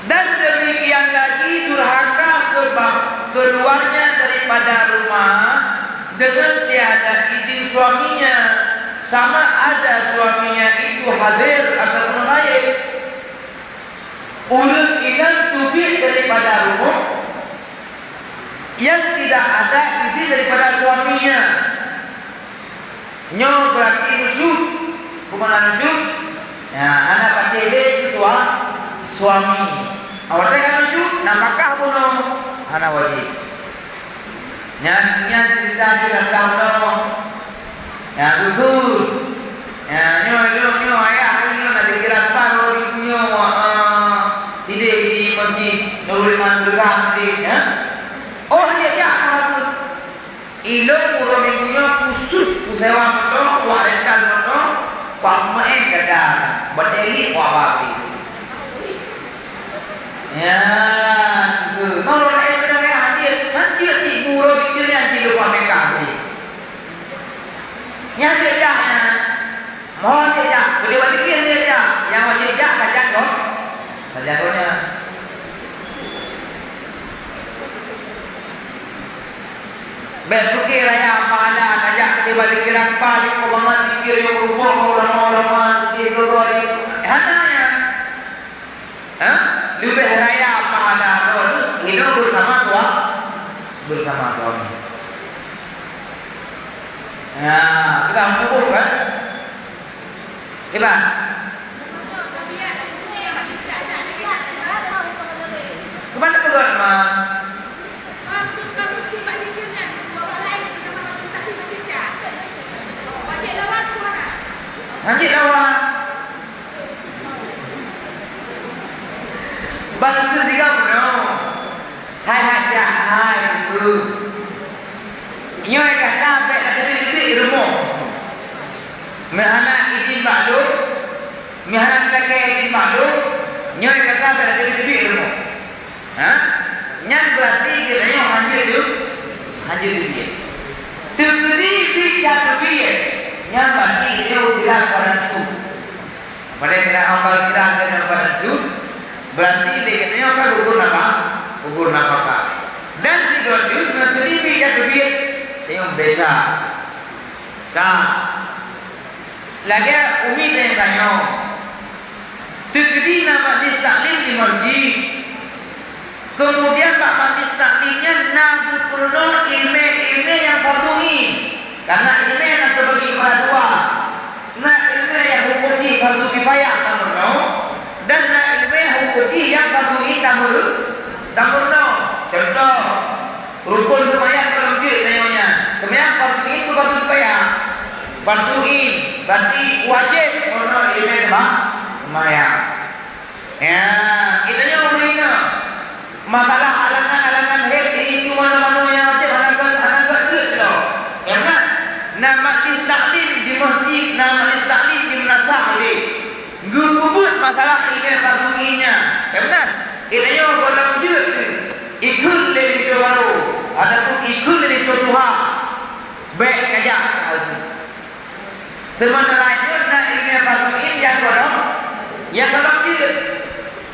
Dan demikian lagi durhaka sebab keluarnya daripada rumah dengan tiada izin suaminya, sama ada suaminya itu hadir ataupun ghaib. Ureuëng inong teubiet daripada rumoh nyang tidak ada izin daripada suaminya. Nyoe beurati nusyuz. Peue makna nusyuz? Ya, hana patéh lé keu sua-, suami. Awak teuka nusyuz, nafakah bunoe hana wajéb. Nyan, nyan ceurita jih lam bunoe. Ya, beutôi. Ya, nyoe, nyoe, nyoe ayah nyoe na dikeurang paih nyoe, eh, sideh di masjid Nurul Iman Beureugang sideh, ya. Oh, dia jak. Ilôn uroe Minggu nyoe khusus kusewa moto, kurental moto, kumeung gada, beudelik kubabi. Ya, beutôi. Meunurot laén peudahai hanjeuet, hanjeuet di uroe Minggu nyan di luwa Mekah tadi. Nyan hanjeuet jak nyan. Mohon jak, keudeh wajéb jak, nyang wajéb jak sajan gob-, sajan gobnyan. Bék pike raya pahala tajak keudeh bak zikir akbar, umpama zikir nyang meureumpok ngon ulama-ulama, zikir gurée. Hana nyan. Ha? Leubeh raya pahala droe hidup bersama sua-, bersama suami. Nah, kita hukum kan? Kiban? Kiban peugah ma? Hanjeuet lawan. Bang keu tiga bunoe. Hai hajat hai tu. Nyoe kata bék na teubiet-teubiet rumoh. Meuhana idin bak lôn, meuhana takée idin bak lôn, nyoe kata bék na teubiet-teubiet rumoh. Ha? Nyan beurati geutanyoe hanjeuet teu-, hanjeuet teubiet. Teukeudi bit ka teubiet, nyan beurati geutanyoe bilang pada su. Padahai kena amal kiran dan pada tu, berarti lé katanya kan gugur nafkah, gugur nafkah. Dan sidroe teuk ngon teubiet dan teubiet, tengok beza. Ka. Lagèe umi tanya-tanya. Teukeudi na majlis taklim di masjid. Keumudian bak majlis taklim nyan na geupeurunoe ileumèe-ileumèe nyang fardhu ain. Karena ileumèe na teubagi kepada dua. Na ileumèe nyang huköm jih fardhu kifayah tameurunoe, dan na ileumèe huköm jih nyang fardhu ain tameur-, tameurunoe. Contoh, rukon seumayang gohlom jeuet tanyoe nyan. Seumayang fardhu ain keu fardhu kifayah? Fardhu ain, berarti wajéb meurunoe ileumèe seuma-, seumayang. Ya, geutanyoe ureueng inong. Masalah alangan-alangan hèk di manoe-manoe nyang wajéb hana gèt, hana gèt jeuet lom. Karena na majlis taklim di masjid, na majlis taklim di meunasah udép. Geupeubuet masalah ileumèe fardhu ain nyan. Karena geutanyoe gohlom jeuet ikheun lé linto barô ataupun ikheun lé linto tuha. Bèk kajak hal nyan. Sementara nyoe na ileumèe fardhu ain nyang gohlom, nyang gohlom jeuet.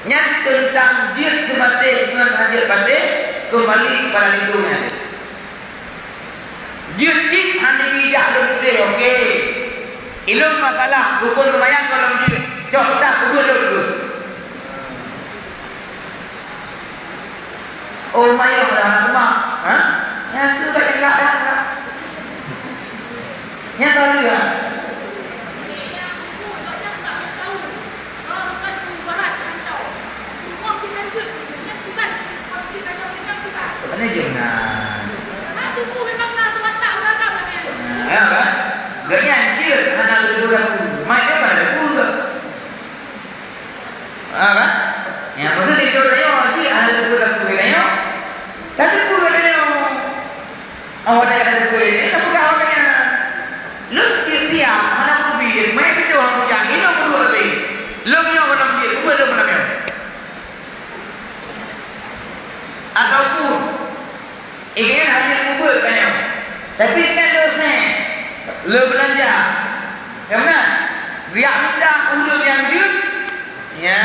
Nyan teuntang jeuet seumatéh ngon hana jeuet patéh, keumbali keupada linto nyan. Jeuet cit hana jijak lôn udép, oke. Ilôn masalah rukon seumayang gohlom jeuet, cok that peubuet lôn. Oh, mayah dah aneuk mak. Ha? Nyang tu bak jak dah, dah. Nyang tu lheueh. Mana jeuet na? Ya kan? Gobnyan jeuet hana leubeureugu. Mak nyoe hana leubeureugu. Ha, kan? Nyang maksud itu tanyoe, jih hana teupeue, teupeue tanyoe. Kan teupeue tanyoe. Awak dah kata teupeue, ini tak peugah awak nyan. Lôn tiep siang, hana kubi, mai peudoh aku jak, inong keudua tadi. Lôn nyoe malam jih, kuba lôn malam nyoe. Ataupun, ingat hana kuba tanyoe. Tapi kan dosa, lôn beulanja. Ka meunan? Geujak mita ureueng nyang jeuet, ya,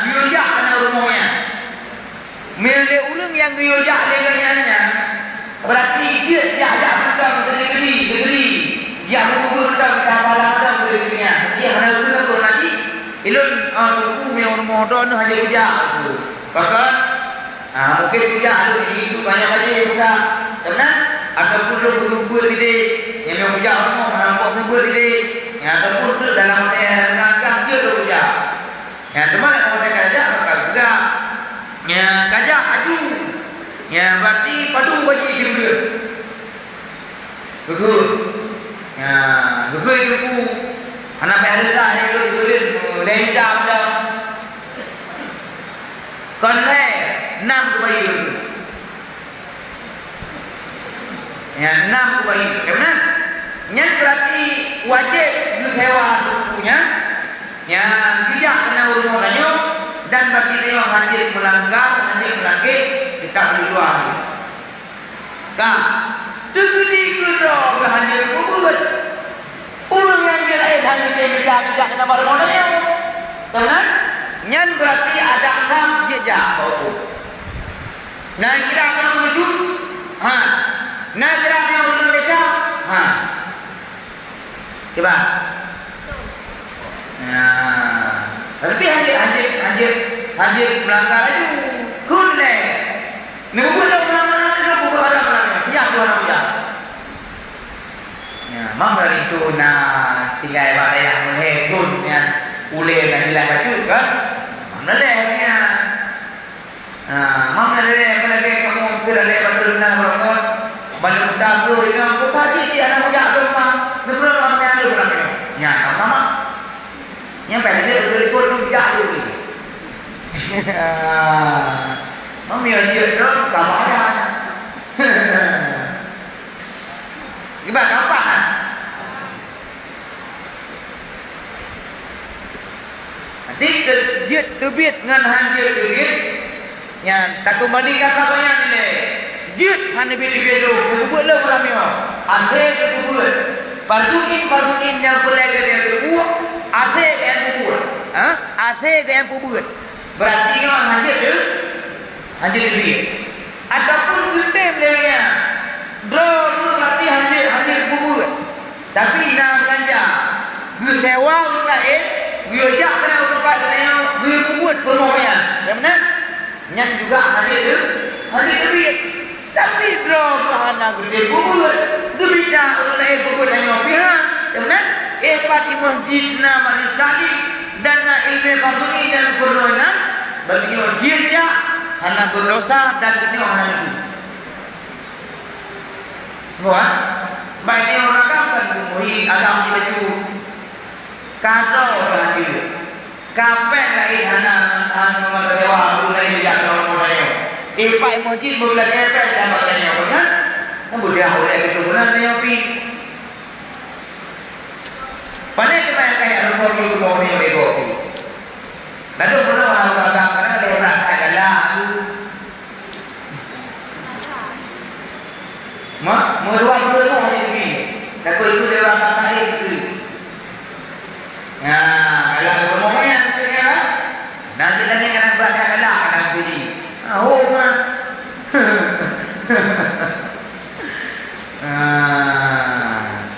geuyue jak keunan rumoh nyan. Meunyoe lé ureueng nyang geuyue jak lé gobnyan nyan, Berarti jeuet jak-jak mantong keu negeri, negeri. Jak meubuet mantong, jak pahala mantong keu negeri nyan. Iya, hana geupeue lagi. Ilôn, ah, teungku meunyoe rumoh droe nyoe hana jak. Pakon? Ah, mungkin kujak lôn di itu banyak lagi buka. Karena ataupun lôn beureuguet idéh, nyang lôn kujak rumoh hana buat beureuguet idéh. Nyang ataupun tu dalam hotel, dalam gang je lôn kujak. Nyang teuma lé hotel kajak, maka gak. Nyang kajak aju. Nyang berarti padu bagi jeuet. Gugur. Nyang gugur itu ku. Hana payah reudah nyang lôn gugur, lé jam dah. Kon lhèe, nam kubayeue. Ya, nam kubayeue. Karena nyan berarti wajéb geusewa buku nyan. Ya, geujak keunan u rumoh tanyoe dan berarti tanyoe hana jeuet meulanggar, hana jeuet meulangkeh kitab di luwa. Ka, teukeudi keudroe geuhanjeuet peubuet. Ureueng nyang jeuet laén hana jeuet mita-mita keu nama rumoh tanyoe. Teunan, nyan beurati adak that jeuet jak bak huköm. Na kira nyang meunujut? Ha. Na kira nyang ureueng desya? Ha. Kiban? Nah, tapi hanjeuet, hanjeuet, hanjeuet, hanjeuet meulanggar laju. Kheun lé. Neubuet lom meulanggar laju, buet haram meulanggar. Siap tu anak muda. Ya, mam dari tu na tinggai bak dayah Meulhèe kheun nyan ulèe na jeulaih bacut kan? Mam leleh nyan. Ha, mam lagèe, lagèe kamoe meuteun lagèe bateue na barokon, ban meutamah inong, buka jih di aneuk ujak lôn ma, neubeuet lam nyan lôn lam nyoe. Nyan, sama-sama. Nyang paih jeuet beutôi-beutôi jak lôn ni. Mam nyoe jeuet lôn, ka bahaya. Kiban gampang kan? Jadi, teu-, jeuet teubiet ngon han jeuet teubiet, nyan takeumbalikan saban nyan ilèe. Jeuet han neubiet-biet lôn, keubeut lôn ulam nyoe. Asèe keubeut. Fardu ain, fardu ain nyang peureulèe geutanyoe peubuet, asèe geutanyoe peubuet. Ha? Asèe geutanyoe peubuet. Beurati nyoe han jeuet teu-, han jeuet teubiet. Ataupun geutem lé nyan, droe geuh berarti han jeuet, han jeuet peubuet. Tapi na beulanja, geusewa ureueng laén, geuyue jak keunan u teumpat geutanyoe, geuyue peubuet peurumoh nyan. Nyang meunan, nyan juga han jeuet teu-, han jeuet teubiet. Tapi droe geuh hana geudeh peubuet, geumita ureueng laén peubuet tanyoe pih han. Nyang meunan, eh, pat i meuseujid na majlis taklim dan na ileumèe fardhu ain dan peurumoh nyan, bagi nyoe jeuet jak, hana beudosa dan geutanyoe hana neujeuet. Buat, baik nyoe ureueng agam kan geupeugah agam di baju. Ka droe ka hadir. Kapéh laén hana, hana meusewa ureueng laén jak keu ureueng tanyoe. Ipak meuseujid beulagèe péng jak bak tanyoe, kan? Kan beudah ureueng itu beuna tanyoe pi. Pane teuma nyang kaya rumoh nyoe, rumoh nyoe lé gob. Lalu meunoe hana ureueng agam, karena lé ureueng agam galak. Ma, meuluwa-luwa lé Nabi. Takot itu dia orang kata itu. Nah, kalau rumahnya itu ya. Nanti lagi kena berasa kalah akan diri. Ah, oh, ma. Ah.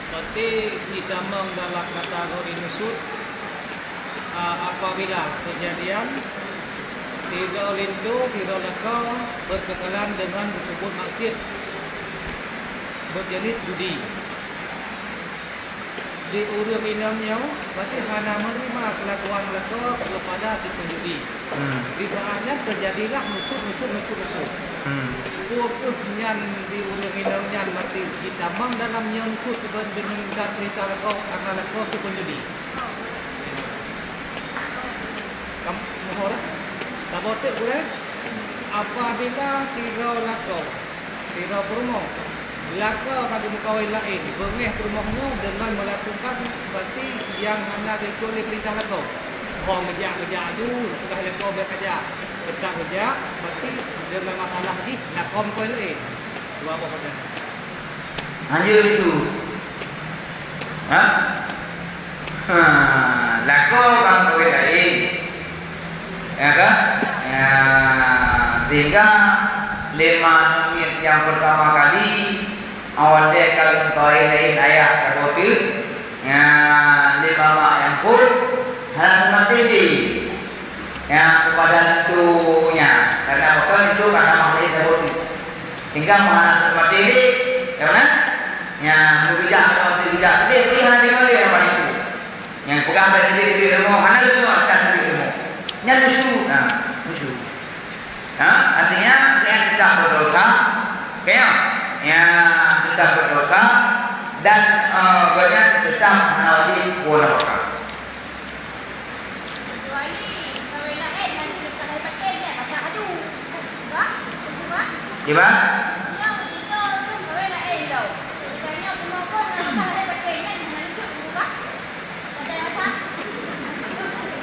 Berarti ditamong dalam kategori nusuk, a, apabila kejadian sidroe linto, sidroe lakoe berkekalan dengan berpeubuet maksiat berjenis judi. Di ureueng inong nyoe berarti hana meuneurimong kelakuan lakoe keupada si peunjudi. Hmm. Di saat nyan teujadilah nusuk, nusuk, nusuk, nusuk. Hmm. Peu kheueh nyan di ureueng inong nyan mati jitamong dalam nyoe nusuk siban deungon ingkar peurintah lakoe karena lakoe si peunjudi. Kam-, mohor, eh? Saboh teuk gurèe, apabila sidroe lakoe, sidroe peurumoh, lakoe ka geumeukawen laén, beungèh peurumoh nyoe deungon meulakukan seperti nyang hana geuitot lé peurintah lakoe. Ho geujak-geujak aju, peugah lakoe bèk kajak. Teutab geujak, berarti deungon masalah jih lakoe meukawen laén. Dua boh padang. Hanjeuet itu. Ha? Ha, lakoe bang kawin laén. Ya kan? Ya, Sehingga lé ma aneuk miet nyang peurtama kali, awai lé ka lôn kawai laén ayah saboh teuk, nyan lé mamak nyang phon hana teumaté lé. Nyang keupada leutu nyan, karna pakon leutu karna maté saboh teuk. Sehingga meuhana teumaté lé, ka meunan? Nyan meugeujak atau teugeujak lé, bri hana deungoe lé haba leutu. Nyang peugah bak teubiet-teubiet rumoh, hana leumoh, ka teubiet rumoh. Nyan nusyuz, ha, nusyuz. Ha, artinya, dia tetap berdosa, ya, ya, tetap berdosa, dan, eh, gobnyan tetap hana wajib puasa. Kiban?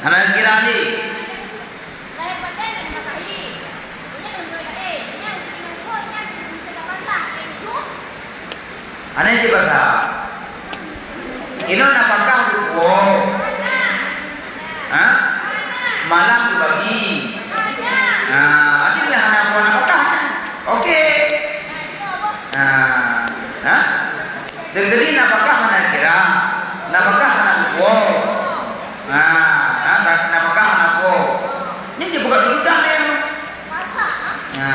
Hana kira ni. Hana jibasa. Inoe nafakah dudoe. Ha? Malam dibagi. Ha, artinya hana buah nafakah. Oke. Ha. Ha? Deungon nafakah hana kira, nafakah hana kuwoe. Ha, ha, nafakah hana kuwoe. Nyan jibuka tudang ya. Ha.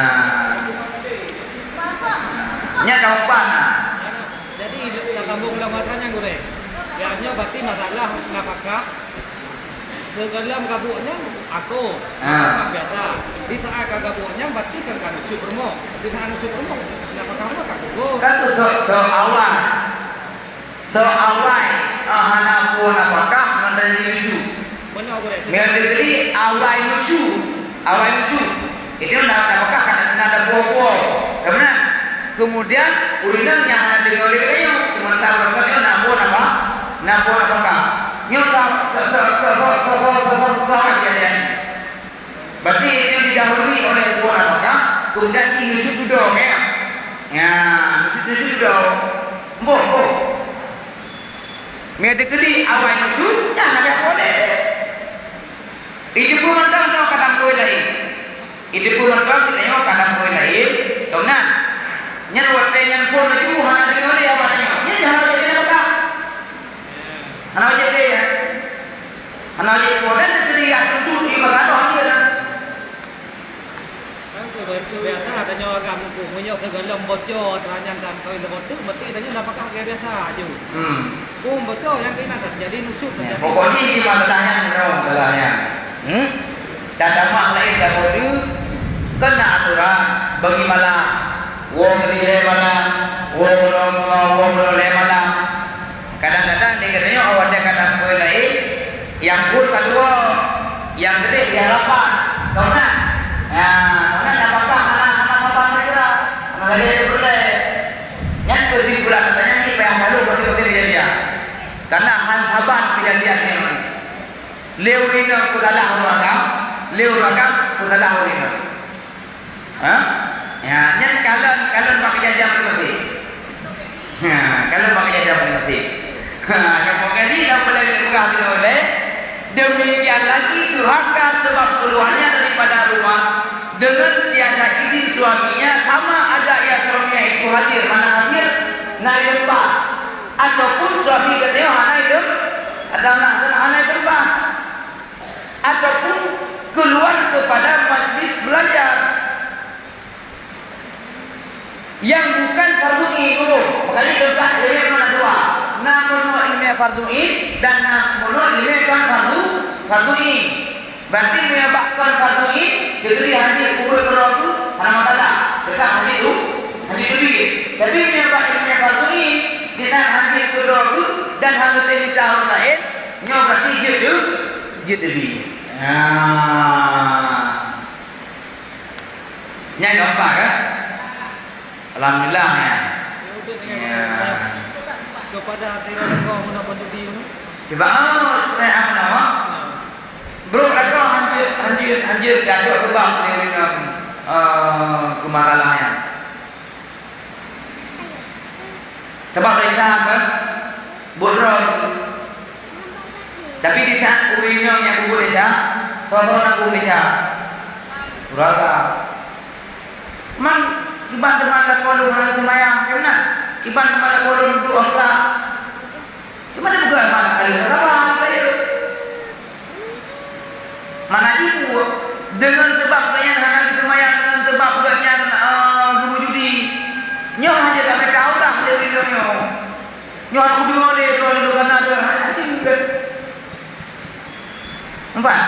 Nyan jawaban. Jadi, tasambong lam masa nyan, Gurèe. Nyan nyoe berarti masalah nafakah. Keu gohlom gabuk nyan, aku, ha, biasa. Di saat ka gabuk nyan, berarti kan ka nusyuz rumoh. Di saat nusyuz rumoh, nafakah rumoh ka gugur. Kan tu so, so awai. So awai, ah, hana po nafakah ngon dari nusyuz. Beuna, Gurèe. Ngon dari awai nusyuz, awai nusyuz. Itu na, nafakah ka na, na ada buah-buah. Ka meunan? Kemudian, ureueng nyang hana deungoe lé nyoe, sementara ureueng nyoe na buah napa? Na buah nafakah. Nyoe sa, sa, sa, sa, sa, sa, sa, sa, sa, sa, jadi, jadi. Berarti nyoe didahului oleh buah nafakah, kemudian nusyuz dudoe, ya. Ya, nusyuz, nusyuz dudoe. Boh, boh. Meudeukeli awai nusyuz, nyan habéh boleh. Itu pun mantong kadang boleh lain. Itu pun mantong kita nyoe kadang boleh lain. Tong nan. Nyan watèe nyan phon laju hana deungoe lé haba nyoe. Nyan hana wajéb lé nafakah. Hana wajéb lé, ya. Hana wajéb lé. Dan teudeungoe tuntut di masa tu hadir. Kan tu biasa tanyoe agam muphom, meunyoe keu gohlom bocor, tanyoe dan kawin leumotu, meusti tanyoe nafakah biasa aju. Hmm. Phom bocor nyang keunan terjadi nusyuz. Ya, terjadi. Pokoknya ini masalahnya, masalahnya. Hmm? Dan damah lain dah bodoh, kena aturan bagi malam. Wong di lé malam, wong belum, wong belum lé malam. Kadang-kadang di katanya orang dia kata kue lain, yang pun kedua, yang gede di hadapan. Tahu nak? Ya, tahu nak apa-apa, anak-anak apa-apa saya kira. Anak saya itu boleh. Yang kesimpulan katanya ni payah lalu betul-betul dia dia. Karena hal saban kejadian ni. Lé ureueng inong peusalah ureueng agam, lé ureueng agam peusalah ureueng inong. Ha? Ya, nyan kalon, kalon bak jajan peumeudeh. Ha, kalon bak jajan peumeudeh. Ha, nyang peumeudeh lam peuleueh peugah keunoe lé, demikian lagi durhaka sebab keluarnya daripada rumah dengan tiada izin suaminya, sama ada ia suaminya itu hadir, mana hadir, na i teumpat. Ataupun suami geutanyoe hana i teum-, hana, hana i teumpat. Ataupun keluar kepada majlis belajar yang bukan fardu ain dulu. Makanya letak ilmu mana dua. Na meunoe ilmu fardu ain dan na meunoe ilmu bukan fardu, fardu ain. Berarti meunyoe bak kon fardu ain, jadi haji urut berlaku, hana masalah. Tetap haji tu, haji tu duit. Tapi meunyoe bak ilmu fardu ain, di saat haji berlaku dan hana teuh tahun lain, nyoe berarti jeuet tu, jeuet tu duit. Ha. Nyan gampang kan? Alhamdulillah nyan. Ya. Kepada hati orang kau guna bantu dia tu. Cuba, oh, rehat nama? Bro, kata hanjeuet, hanjeuet, hanjeuet gaduh sebab ni dengan, eh, kemarahan nyan. Sebab Isa kan? Buet droe. Tapi di saat ureueng inong nyang peubuet desya, soe-soe na peubuet desya? Ureueng agam. Man, kiban teuma lakoe lôn hana seumayang, ya beuna? Kiban teuma lakoe lôn duek akhlak. Kiban teuma lakoe lôn hana seumayang, ya beuna? Mana jibuet deungon sabab gobnyan hana geuseumayang, deungon sabab gobnyan, eh, geumujudi. Nyoe hana ka taulah lé ulôn nyoe. Nyoe hana kudeungoe lé droe lôn kana droe hana tinggai. Nampak?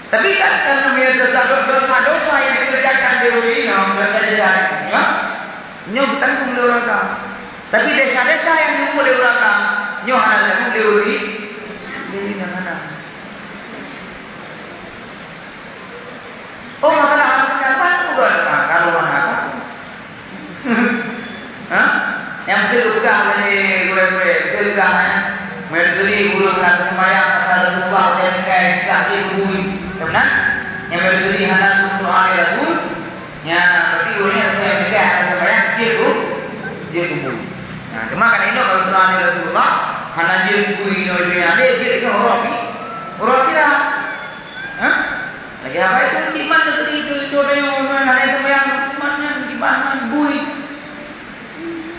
Tapi kan, kan namanya dosa-dosa yang dikerjakan di ureueng inong, dosa-dosa, ya? Nyoe geutanggung lé ureueng agam. Tapi desya-desya nyang geumuet lé ureueng agam, nyoe hana geutanggung lé ureueng, lé ureueng inong hana. Oh, masalah hana, hana, hana, hana, hana, hana. Ha? Nyang beutôi peugah lé gurée-gurée, beutôi peugah, eh. Meunyoe teukeudi ureueng hana seumayang, masa Rasulullah watée tinggai, peugah jeuet keu bui. Ka meunan? Nyang meunyoe teukeudi hana seumayang lé Rasul, nyan berarti ureueng nyan nyang tinggai hana seumayang, jeuet keu, jeuet keu bui. Nah, teuma kan inoe kalau seumayang lé Rasulullah, hana jeuet keu bui inoe, inoe, inoe, jeuet keu ureueng pi-, ureueng pirak. Hah? Lagèe apa itu? Iman itu, itu, itu, itu, iman, ada yang sembahyang, iman, iman, iman, bui.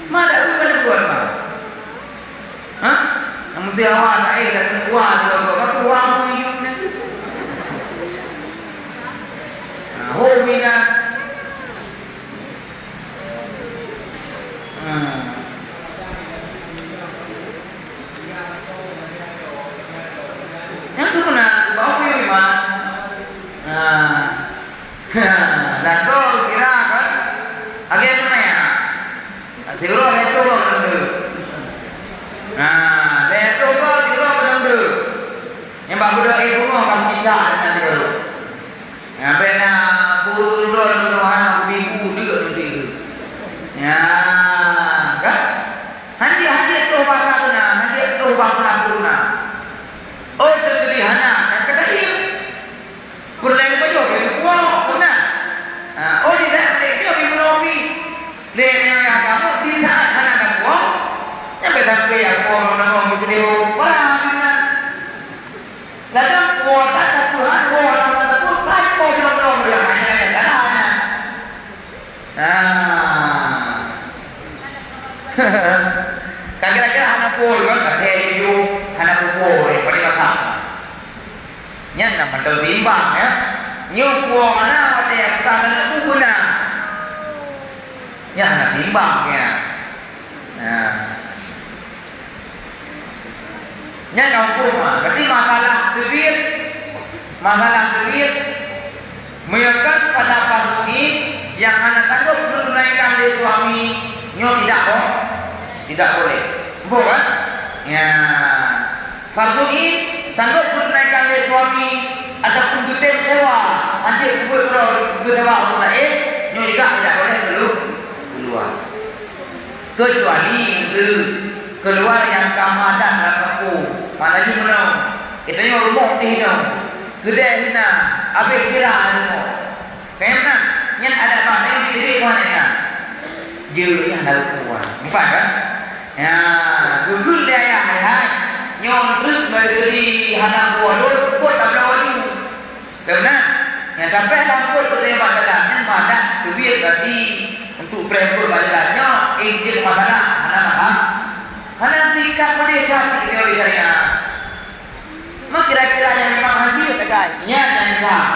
Mana bui pada buat, Bang? Hah? Yang penting awak tak, eh, tak kuat, tak kuat, tak kuat, bui, iman. Nah, ho, mina. Hmm. Nyang tu na, bak peue lima? Ha. Ha, lakoe kira kan? Lagèe nyoe ya. Siuroe lhèe toh dong deuh. Ha, lhèe toh siuroe dong deuh. Nyang bak beudôk ié bungoh ka mita na siuroe. Nyang bèk na guru droe nyoe hana geubibu deuk nanti tu. Nya, kan? Hanjeuet, hanjeuet troh basa beuna, hanjeuet troh basa beuna. Oh, teukeudi hana, kan kata iya. Peureulèe pajoh keu puwoe, beuna. Ha, oh, di saat mereka di melobi. Lé nyang agama, di saat hana ka puwoe, nyang bèk sampai ya, puwoe ngon-ngon beuteudihu, parah, beuna. Ladôm kuasa Tuhan, kuasa Tuhan, tanpa jodoh yang hanya kadang-kadang. Nah. Kan kira-kira hana pol kan, kata yo, hana pol, pada kata. Nyan nama teu timbang ya. Nyoe puang mana, kata ya, bukan kena guna. Nyan hana timbang ya. Nah. Nyan ka huköm, ha. Berarti masalah teubiet, masalah teubiet, meunyoe kon pada fardu ain nyang hana sanggup geutunaikan lé suami, nyoe tidak bo-, tidak boleh. Betul kan? Ya. Fardu ain sanggup geutunaikan lé suami ataupun geutem sewa, hanjeuet geubuet keudroe geusewa ureueng laén, nyoe juga tidak boleh kelu-, keluar. Keucuali ureueng keuluwarga nyang ka madat lam gampông, makna jih meunoe, geutanyoe rumoh pih inoe, keudè hina, abéh kira rumoh. Kayém na, nyan adat bak nyan di diri tuan na. Jeuet nyan hana rumoh. Nampak kan? Ya, geukheun lé ayah hai-hai. Nyoe treuk meuteupeue hana buah lôn, buet tabloe laju. Keunan, nyang sampé lam buet keu lé masalah nyan madah teubiet berarti untuk preh buet masalah nyoe, eh, jeuet masalah, hana masalah. Hana tingkat boleh jadi teori syariat. Meuh kira-kira nyang memang hana jeuet, nyan nyang sah.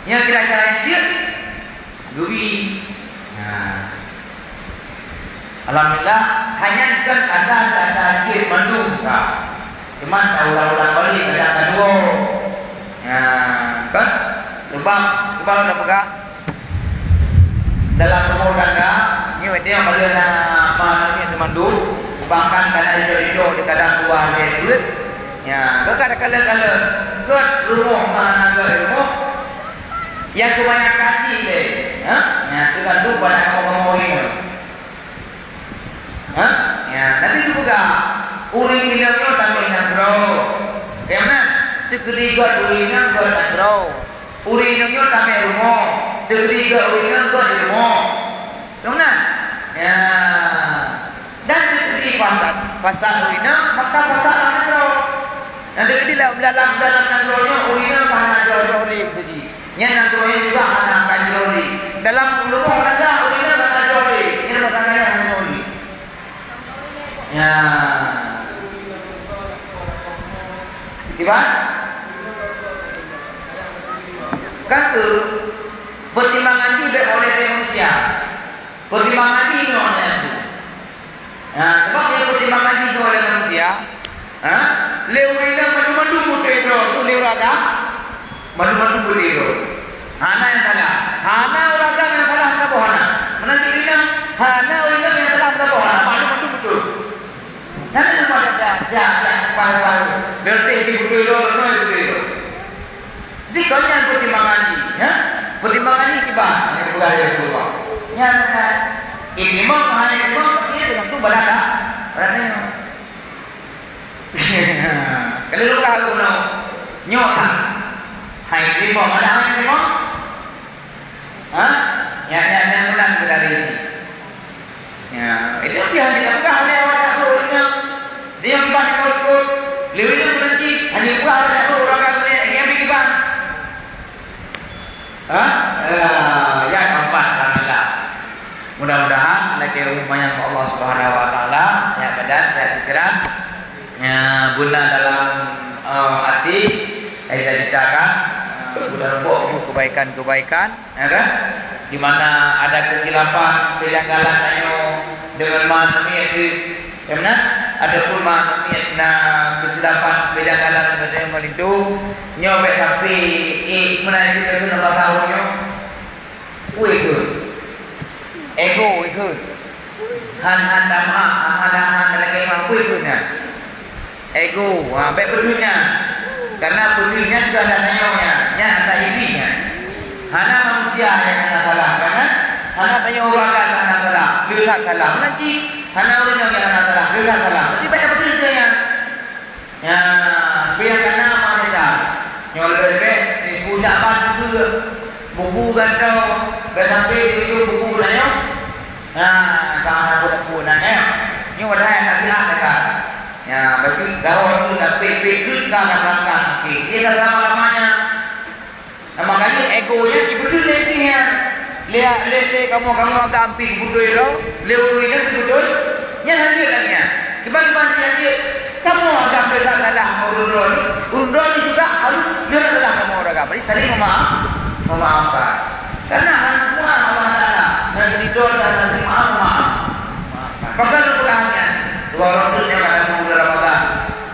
Nyoe kira-kira nyang jeuet, Guri. Nah. Alhamdulillah, hanya kan ada, ada jeuet mandum ka. Cuman ka ulang-ulang balik kadang ka dua. Nah, kan? Sebab, sebab dah peugah dalam rumah tangga, nyoe dia pada nak apa namanya tu mandum, bahkan kadang hijau-hijau di kadang dua hari duit. Ya, ke kadang-kadang kalau ke rumah mana ke rumah, Nyang keubanyakan jih lé, ha? Nyang teugantung pada kamoe-kamoe ureueng nyoe. Ha? Nya, nanti geupeugah, ureueng inong nyoe tamè nanggroe. Nyang meunan, teukeudi göt ureueng inong göt nanggroe. Ureueng inong nyoe tamè rumoh, teukeudi göt ureueng inong göt di rumoh. Nyang meunan? Nya. Dan teukeudi fasad, fasad ureueng inong, maka fasad lam nanggroe. Dan teukeudi lam, lam, lam, dalam nanggroe nyoe ureueng inong ka hana jroh-jroh lé teukeudi. Nyan nanggroe nyan juga hana akan jroh lé. Dalam rumoh raga, ureueng inong ka tajok lé. Nyan rumah tangga nyan hana lé. Ya. Kiban? Kan tu, pertimbangan jih bèk oleh manusia. Pertimbangan jih nyoe nyan tu. Ha, sebab nyang pertimbangan jih nyoe oleh manusia. Ha? Lé ureueng inong mandum-mandum beutôi droe, tu lé ureueng agam, mandum-mandum beutôi droe. Hana nyang salah. Hana ureueng agam nyang salah, saboh hana. Meunan cit ureueng inong, hana ureueng inong nyang salah, saboh hana. Mandum-mandum beutôi. Hana cuma dah, dah, dah, dah, dah. Berarti di beutôi droe, beutôi droe. Jadi, kon nyan pertimbangan jih, ya. Pertimbangan jih kiban, nyang peugah lé Rasulullah. Nyan, kan. Itimang, hai itimang, tapi dia tentu berada, berada nyoe. Kalau luka aku nak, nyoe tak. Hai itimang, ada hai itimang? Ha? Nyan, nyan, nyan, menang kita hari ini. Ya, itu dia hanya peugah lé awak nyan ureueng nyan. Dia empat ikot-ikot. Lewat itu nanti hanya peugah awak nyan ureueng agam ni, yang beriman. Ha? Ya, ya, keempat, alhamdulillah. Mudah-mudahan lagi umur panjang Allah Subhanahu wa Taala, sehat badan, sehat pikiran. Ya, guna dalam, eh, hati, saya ceritakan, eh, guna rembok kebaikan-kebaikan. Ya kan? Di mana ada kesilapan kejanggalan tanyoe deungon ma namiet, ya beuna? Ataupun ma namiet na kesilapan kejanggalan tanyoe ngon itu, nyoe bèk sampai, eh, meunan itu, itu nambah tahun nyoe. Weh tu. Ego itu. Han, han dama, han, han, han lagèe mampu itu nyan. Ego, ha, bèk peudeuh nyan. Karena peudeuh nyan keuhandak tanyoe nyan, nyan ata Iblih nyan. Hana manusia nyang hana salah, kan? Hana tanyoe ureueng agam nyang hana salah, le that salah. Meunan cit, hana ureueng nyang hana salah, le that salah. Berarti bèk peudeuh nyan. Ya, biar kana manusia. Nyoe leubeh-leubeh, ni sepuluh Syakban juga. Buku gantoe, dah sampai tujuh buku dah nyoe. Nah, ka hana buet-buet nyan, eh. Nyoe padahai hana siat dekat. Ya, baju gawat tu dah pek-pek tu ka hana berangkat. Okey, dia dah lama-lamanya. Nah, makanya ego nyan dibeudôh lé jih nyan. Lé, lé, lé kamoe, kamoe agam pih beudôh lom, lé ureueng nyan beudôh. Nyan hana jeuet lagèe nyan. Kiban-kiban nyan jeuet. Kamoe agam pih salah ngon ureueng droe nyoe. Ureueng droe nyoe juga harus lé salah kamoe ureueng agam. Jadi saling memaaf, memaafkan. Karena hana Allah Taala, hana ridho dan hana maaf, maaf. Maka lôn peugah nyan, dua rot nyoe ka dalam bulan Ramadan.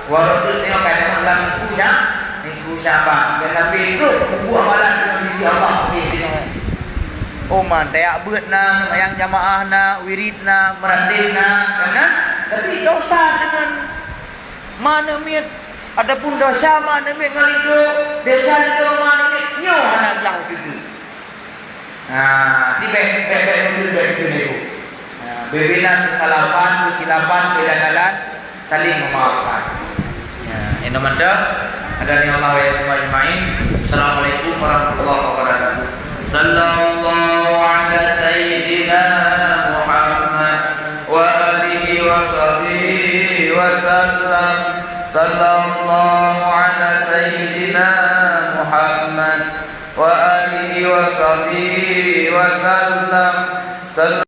Dua rot nyoe ka dalam bulan Sya'ban. Nisfu Sya'ban. Dan Nabi itu buku amalan dengan sisi Allah. Oh man, tajak beuet na, seumayang jamaah na, wirid na, meuratéb na, kan? Tapi dosa deungon ma namiet, ataupun dosa ma namiet ngon lidô, dosa lidô ma namiet, nyoe hana glah beutôi. Nah, di bèk, bèk, bèk, bèk, bèk, bèk, bèk. Nah, beubilang keusalahan, keusilapan, kejanggalan, saling memaafkan. Ya, inoe mantong. Hadani Allah wa iyyakum ajmain. Assalamualaikum warahmatullahi wabarakatuh. Sallallahu ala sayyidina Muhammad wa alihi wa sahbihi wa sallam. Sallallahu ala sayyidina Muhammad wa alihi wa sahbihi wa sallam.